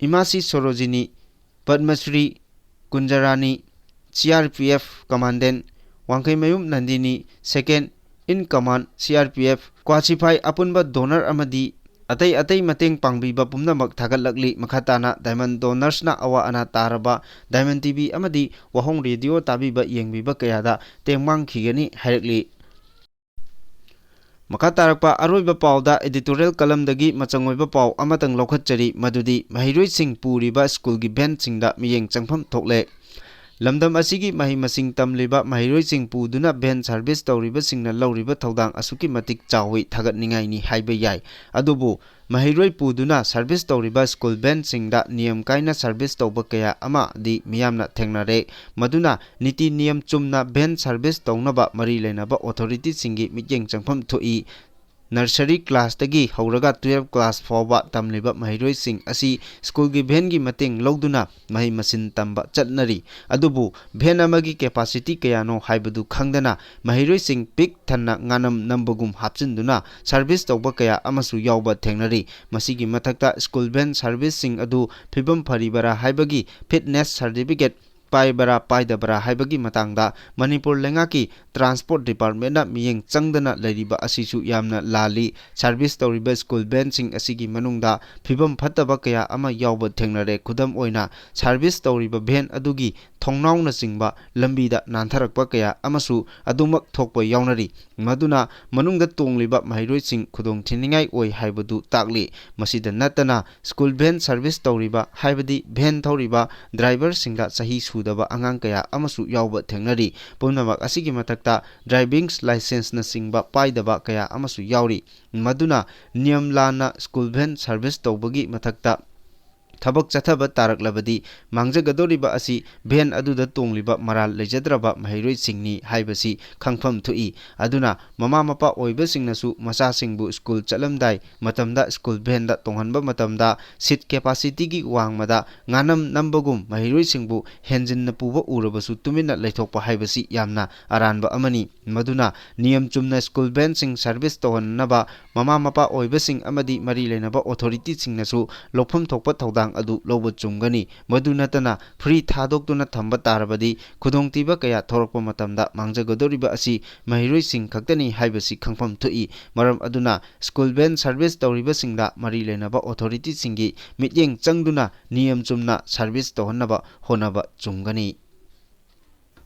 ꯏꯃꯥꯁꯤ ꯁꯣꯔꯣꯖꯤꯅꯤ, ꯄꯗꯃꯁ꯭ꯔꯤ ꯀꯨꯟꯖꯔꯥꯅꯤ, C R P F commandant Wangkheimayum ꯅꯟꯗꯤꯅꯤ, second in command C R P F, ꯀ꯭ꯋꯥꯁꯤꯐꯥꯏ ꯑꯄꯨꯟꯕ ꯗꯣꯅꯔ ꯑꯃꯗꯤ ꯑꯇꯩ ꯑꯇꯩ ꯃꯇꯦꯡ ꯄꯥꯡꯕꯤꯕ ꯄꯨꯝꯅꯃꯛ ꯊꯥꯒꯠꯂꯛꯂꯤ꯫ ꯃꯈꯥ ꯇꯥꯅ ꯗꯥꯏꯃꯟ ꯗꯣꯅꯔꯁꯅ ꯑꯋꯥ ꯑꯅꯥ ꯇꯥꯔꯕ ꯗꯥꯏꯃꯟ ꯇꯤꯚꯤ ꯑꯃꯗꯤ ꯋꯥꯍꯣꯡ ꯔꯦꯗꯤꯑꯣ ꯇꯥꯕꯤꯕ ꯌꯦꯡꯕꯤꯕ ꯀꯌꯥꯗ ꯇꯦꯡꯕꯥꯡꯈꯤꯒꯅꯤ ꯍꯥꯏꯔꯛꯂꯤ꯫ ꯃꯈꯥ ꯇꯥꯔꯛꯄ ꯑꯔꯣꯏꯕ ꯄꯥꯎꯗ editorial columnꯗꯒꯤ ꯃꯆꯪ ꯑꯣꯏꯕ ꯄꯥꯎ ꯑꯃꯇꯪ ꯂꯧꯈꯠꯆꯔꯤ, ꯃꯗꯨꯗꯤ ꯃꯍꯩꯔꯣꯏꯁꯤꯡ ꯄꯨꯔꯤꯕ ꯁ꯭ꯀꯨꯜꯒꯤ ꯚꯦꯟꯁꯤꯡꯗ ꯃꯤꯠꯌꯦꯡ ꯆꯪꯐꯝ ꯊꯣꯛꯂꯦ꯫ ꯂꯝꯗꯝ ꯑꯁꯤꯒꯤ ꯃꯍꯩ ꯃꯁꯤꯡ ꯇꯝꯂꯤꯕ ꯃꯍꯩꯔꯣꯏꯁꯤꯡ ꯄꯨꯗꯨꯅ ꯚꯦꯟ ꯁꯔꯚꯤꯁ ꯇꯧꯔꯤꯕꯁꯤꯡꯅ ꯂꯧꯔꯤꯕ ꯊꯧꯗꯥꯡ ꯑꯁꯨꯛꯀꯤ ꯃꯇꯤꯛ ꯆꯥꯎꯏ, ꯊꯥꯒꯠꯅꯤꯡꯉꯥꯏꯅꯤ ꯍꯥꯏꯕ ꯌꯥꯏ꯫ ꯑꯗꯨꯕꯨ ꯃꯍꯩꯔꯣꯏ ꯄꯨꯗꯨꯅ ꯁꯔꯚꯤꯁ ꯇꯧꯔꯤꯕ ꯁ꯭ꯀꯨꯜ ꯚꯦꯟꯁꯤꯡꯗ ꯅꯤꯌꯝ ꯀꯥꯏꯅ ꯁꯔꯚꯤꯁ ꯇꯧꯕ ꯀꯌꯥ ꯑꯃꯗꯤ ꯃꯤꯌꯥꯝꯅ ꯊꯦꯡꯅꯔꯦ꯫ ꯃꯗꯨꯅ ꯅꯤꯇꯤ ꯅꯤꯌꯝ ꯆꯨꯝꯅ ꯚꯦꯟ ꯁꯔꯚꯤꯁ ꯇꯧꯅꯕ ꯃꯔꯤ ꯂꯩꯅꯕ ꯑꯣꯊꯣꯔꯤꯇꯤꯁꯤꯡꯒꯤ ꯃꯤꯠꯌꯦꯡ ꯆꯪꯐꯝ ꯊꯣꯛꯏ꯫ ꯅꯔꯁꯔꯤ ꯀ꯭ꯂꯥꯁꯇꯒꯤ ꯍꯧꯔꯒ ꯇꯨꯌꯦꯜꯐ ꯀ꯭ꯂꯥꯁ ꯐꯥꯎꯕ ꯇꯝꯂꯤꯕ ꯃꯍꯩꯔꯣꯏꯁꯤꯡ ꯑꯁꯤ ꯁ꯭ꯀꯨꯜꯒꯤ ꯚꯦꯟꯒꯤ ꯃꯇꯦꯡ ꯂꯧꯗꯨꯅ ꯃꯍꯩ ꯃꯁꯤꯡ ꯇꯝꯕ ꯆꯠꯅꯔꯤ꯫ ꯑꯗꯨꯕꯨ ꯚꯦꯟ ꯑꯃꯒꯤ ꯀꯦꯄꯥꯁꯤꯇꯤ ꯀꯌꯥꯅꯣ ꯍꯥꯏꯕꯗꯨ ꯈꯪꯗꯅ ꯃꯍꯩꯔꯣꯏꯁꯤꯡ ꯄꯤꯛ ꯊꯟꯅ ꯉꯥꯅꯝ ꯅꯝꯕꯒꯨꯝ ꯍꯥꯞꯆꯤꯟꯗꯨꯅ ꯁꯔꯚꯤꯁ ꯇꯧꯕ ꯀꯌꯥ ꯑꯃꯁꯨ ꯌꯥꯎꯕ ꯊꯦꯡꯅꯔꯤ꯫ ꯃꯁꯤꯒꯤ ꯃꯊꯛꯇ ꯁ꯭ꯀꯨꯜ ꯚꯦꯟ ꯁꯔꯚꯤꯁꯁꯤꯡ ꯑꯗꯨ ꯐꯤꯕꯝ ꯐꯔꯤꯕꯔꯥ ꯍꯥꯏꯕꯒꯤ ꯐꯤꯠꯅꯦꯁ ꯁꯔꯇꯤꯐꯤꯀꯦꯠ ꯄꯥꯏꯕ꯭ꯔꯥ ꯄꯥꯏꯗꯕ꯭ꯔꯥ ꯍꯥꯏꯕꯒꯤ ꯃꯇꯥꯡꯗ ꯃꯅꯤꯄꯨꯔ ꯂꯩꯉꯥꯛꯀꯤ ꯇ꯭ꯔꯥꯟꯁꯄꯣꯔꯠ ꯗꯤꯄꯥꯔꯠꯃꯦꯟꯅ ꯃꯤꯠꯌꯦꯡ ꯆꯪꯗꯅ ꯂꯩꯔꯤꯕ ꯑꯁꯤꯁꯨ ꯌꯥꯝꯅ ꯂꯥꯜꯂꯤ꯫ ꯁꯥꯔꯚꯤꯁ ꯇꯧꯔꯤꯕ ꯁ꯭ꯀꯨꯜ ꯚꯦꯟꯁꯤꯡ ꯑꯁꯤꯒꯤ ꯃꯅꯨꯡꯗ ꯐꯤꯕꯝ ꯐꯠꯇꯕ ꯀꯌꯥ ꯑꯃ ꯌꯥꯎꯕ ꯊꯦꯡꯅꯔꯦ꯫ ꯈꯨꯗꯝ ꯑꯣꯏꯅ, ꯁꯥꯔꯚꯤꯁ ꯇꯧꯔꯤꯕ ꯚꯦꯟ ꯑꯗꯨꯒꯤ ꯊꯣꯡꯅꯥꯎꯅꯆꯤꯡꯕ ꯂꯝꯕꯤꯗ ꯅꯥꯟꯊꯔꯛꯄ ꯀꯌꯥ ꯑꯃꯁꯨ ꯑꯗꯨꯃꯛ ꯊꯣꯛꯄ ꯌꯥꯎꯅꯔꯤ꯫ ꯃꯗꯨꯅ ꯃꯅꯨꯡꯗ ꯇꯣꯡꯂꯤꯕ ꯃꯍꯩꯔꯣꯏꯁꯤꯡ ꯈꯨꯗꯣꯡ ꯊꯤꯅꯤꯡꯉꯥꯏ ꯑꯣꯏ ꯍꯥꯏꯕꯗꯨ ꯇꯥꯛꯂꯤ꯫ ꯃꯁꯤꯗ ꯅꯠꯇꯅ, ꯁ꯭ꯀꯨꯜ ꯚꯦꯟ ꯁꯔꯚꯤꯁ ꯇꯧꯔꯤꯕ, ꯍꯥꯏꯕꯗꯤ ꯚꯦꯟ ꯊꯧꯔꯤꯕ ꯗ꯭ꯔꯥꯏꯚꯔꯁꯤꯡꯗ ꯆꯍꯤ ꯁꯨꯗꯕ ꯑꯉꯥꯡ ꯀꯌꯥ ꯑꯃꯁꯨ ꯌꯥꯎꯕ ꯊꯦꯡꯅꯔꯤ꯫ ꯄꯨꯝꯅꯃꯛ ꯑꯁꯤꯒꯤ ꯃꯊꯛꯇ ꯗ꯭ꯔꯥꯏꯚꯤꯡ ꯂꯥꯏꯁꯦꯟꯁꯅꯆꯤꯡꯕ ꯄꯥꯏꯗꯕ ꯀꯌꯥ ꯑꯃꯁꯨ ꯌꯥꯎꯔꯤ꯫ ꯃꯗꯨꯅ ꯅꯤꯌꯝ ꯂꯥꯟꯅ ꯁ꯭ꯀꯨꯜ ꯚꯦꯟ ꯁꯔꯚꯤꯁ ꯇꯧꯕꯒꯤ ꯃꯊꯛꯇ ꯊꯕꯛ ꯆꯠꯊꯕ ꯇꯥꯔꯛꯂꯕꯗꯤ, ꯃꯥꯡꯖꯒꯗꯧꯔꯤꯕ ꯑꯁꯤ ꯚꯦꯟ ꯑꯗꯨꯗ ꯇꯣꯡꯂꯤꯕ ꯃꯔꯥꯜ ꯂꯩꯖꯗ꯭ꯔꯕ ꯃꯍꯩꯔꯣꯏꯁꯤꯡꯅꯤ ꯍꯥꯏꯕꯁꯤ ꯈꯪꯐꯝ ꯊꯣꯛꯏ꯫ ꯑꯗꯨꯅ ꯃꯃꯥ ꯃꯄꯥ ꯑꯣꯏꯕꯁꯤꯡꯅꯁꯨ ꯃꯆꯥꯁꯤꯡꯕꯨ ꯁ꯭ꯀꯨꯜ ꯆꯠꯂꯝꯗꯥꯏ ꯃꯇꯝꯗ ꯁ꯭ꯀꯨꯜ ꯚꯦꯟꯗ ꯇꯣꯡꯍꯟꯕ ꯃꯇꯝꯗ ꯁꯤꯠ ꯀꯦꯄꯥꯁꯤꯇꯤꯒꯤ ꯋꯥꯡꯃꯗ ꯉꯥꯅꯝ ꯅꯝꯕꯒꯨꯝ ꯃꯍꯩꯔꯣꯏꯁꯤꯡꯕꯨ ꯍꯦꯟꯖꯤꯟꯅ ꯄꯨꯕ ꯎꯔꯕꯁꯨ ꯇꯨꯃꯤꯟꯅ ꯂꯩꯊꯣꯛꯄ ꯍꯥꯏꯕꯁꯤ ꯌꯥꯝꯅ ꯑꯔꯥꯟꯕ ꯑꯃꯅꯤ꯫ ꯃꯗꯨꯅ ꯅꯤꯌꯝ ꯆꯨꯝꯅ ꯁ꯭ꯀꯨꯜ ꯚꯦꯟꯁꯤꯡ ꯁꯔꯚꯤꯁ ꯇꯧꯍꯟꯅꯕ ꯃꯃꯥ ꯃꯄꯥ ꯑꯣꯏꯕꯁꯤꯡ ꯑꯃꯗꯤ ꯃꯔꯤ ꯂꯩꯅꯕ ꯑꯣꯊꯣꯔꯤꯇꯤꯁꯤꯡꯅꯁꯨ ꯂꯧꯐꯝ ꯊꯣꯛꯄ ꯊꯧꯗꯥꯡ ꯑꯗꯨ ꯂꯧꯕ ꯆꯨꯝꯒꯅꯤ꯫ ꯃꯗꯨ ꯅꯠꯇꯅ, ꯐ꯭ꯔꯤ ꯊꯥꯗꯣꯛꯇꯨꯅ ꯊꯝꯕ ꯇꯥꯔꯕꯗꯤ, ꯈꯨꯗꯣꯡꯊꯤꯕ ꯀꯌꯥ ꯊꯣꯔꯛꯄ ꯃꯇꯝꯗ ꯃꯥꯡꯖꯒꯗꯧꯔꯤꯕ ꯑꯁꯤ ꯃꯍꯩꯔꯣꯏꯁꯤꯡ ꯈꯛꯇꯅꯤ ꯍꯥꯏꯕꯁꯤ ꯈꯪꯐꯝ ꯊꯣꯛꯏ꯫ ꯃꯔꯝ ꯑꯗꯨꯅ, ꯁ꯭ꯀꯨꯜ ꯚꯦꯟ ꯁꯔꯚꯤꯁ ꯇꯧꯔꯤꯕꯁꯤꯡꯗ ꯃꯔꯤ ꯂꯩꯅꯕ ꯑꯣꯊꯣꯔꯤꯇꯤꯁꯤꯡꯒꯤ ꯃꯤꯠꯌꯦꯡ ꯆꯪꯗꯨꯅ ꯅꯤꯌꯝ ꯆꯨꯝꯅ ꯁꯔꯚꯤꯁ ꯇꯧꯍꯟꯅꯕ ꯍꯣꯠꯅꯕ ꯆꯨꯝꯒꯅꯤ꯫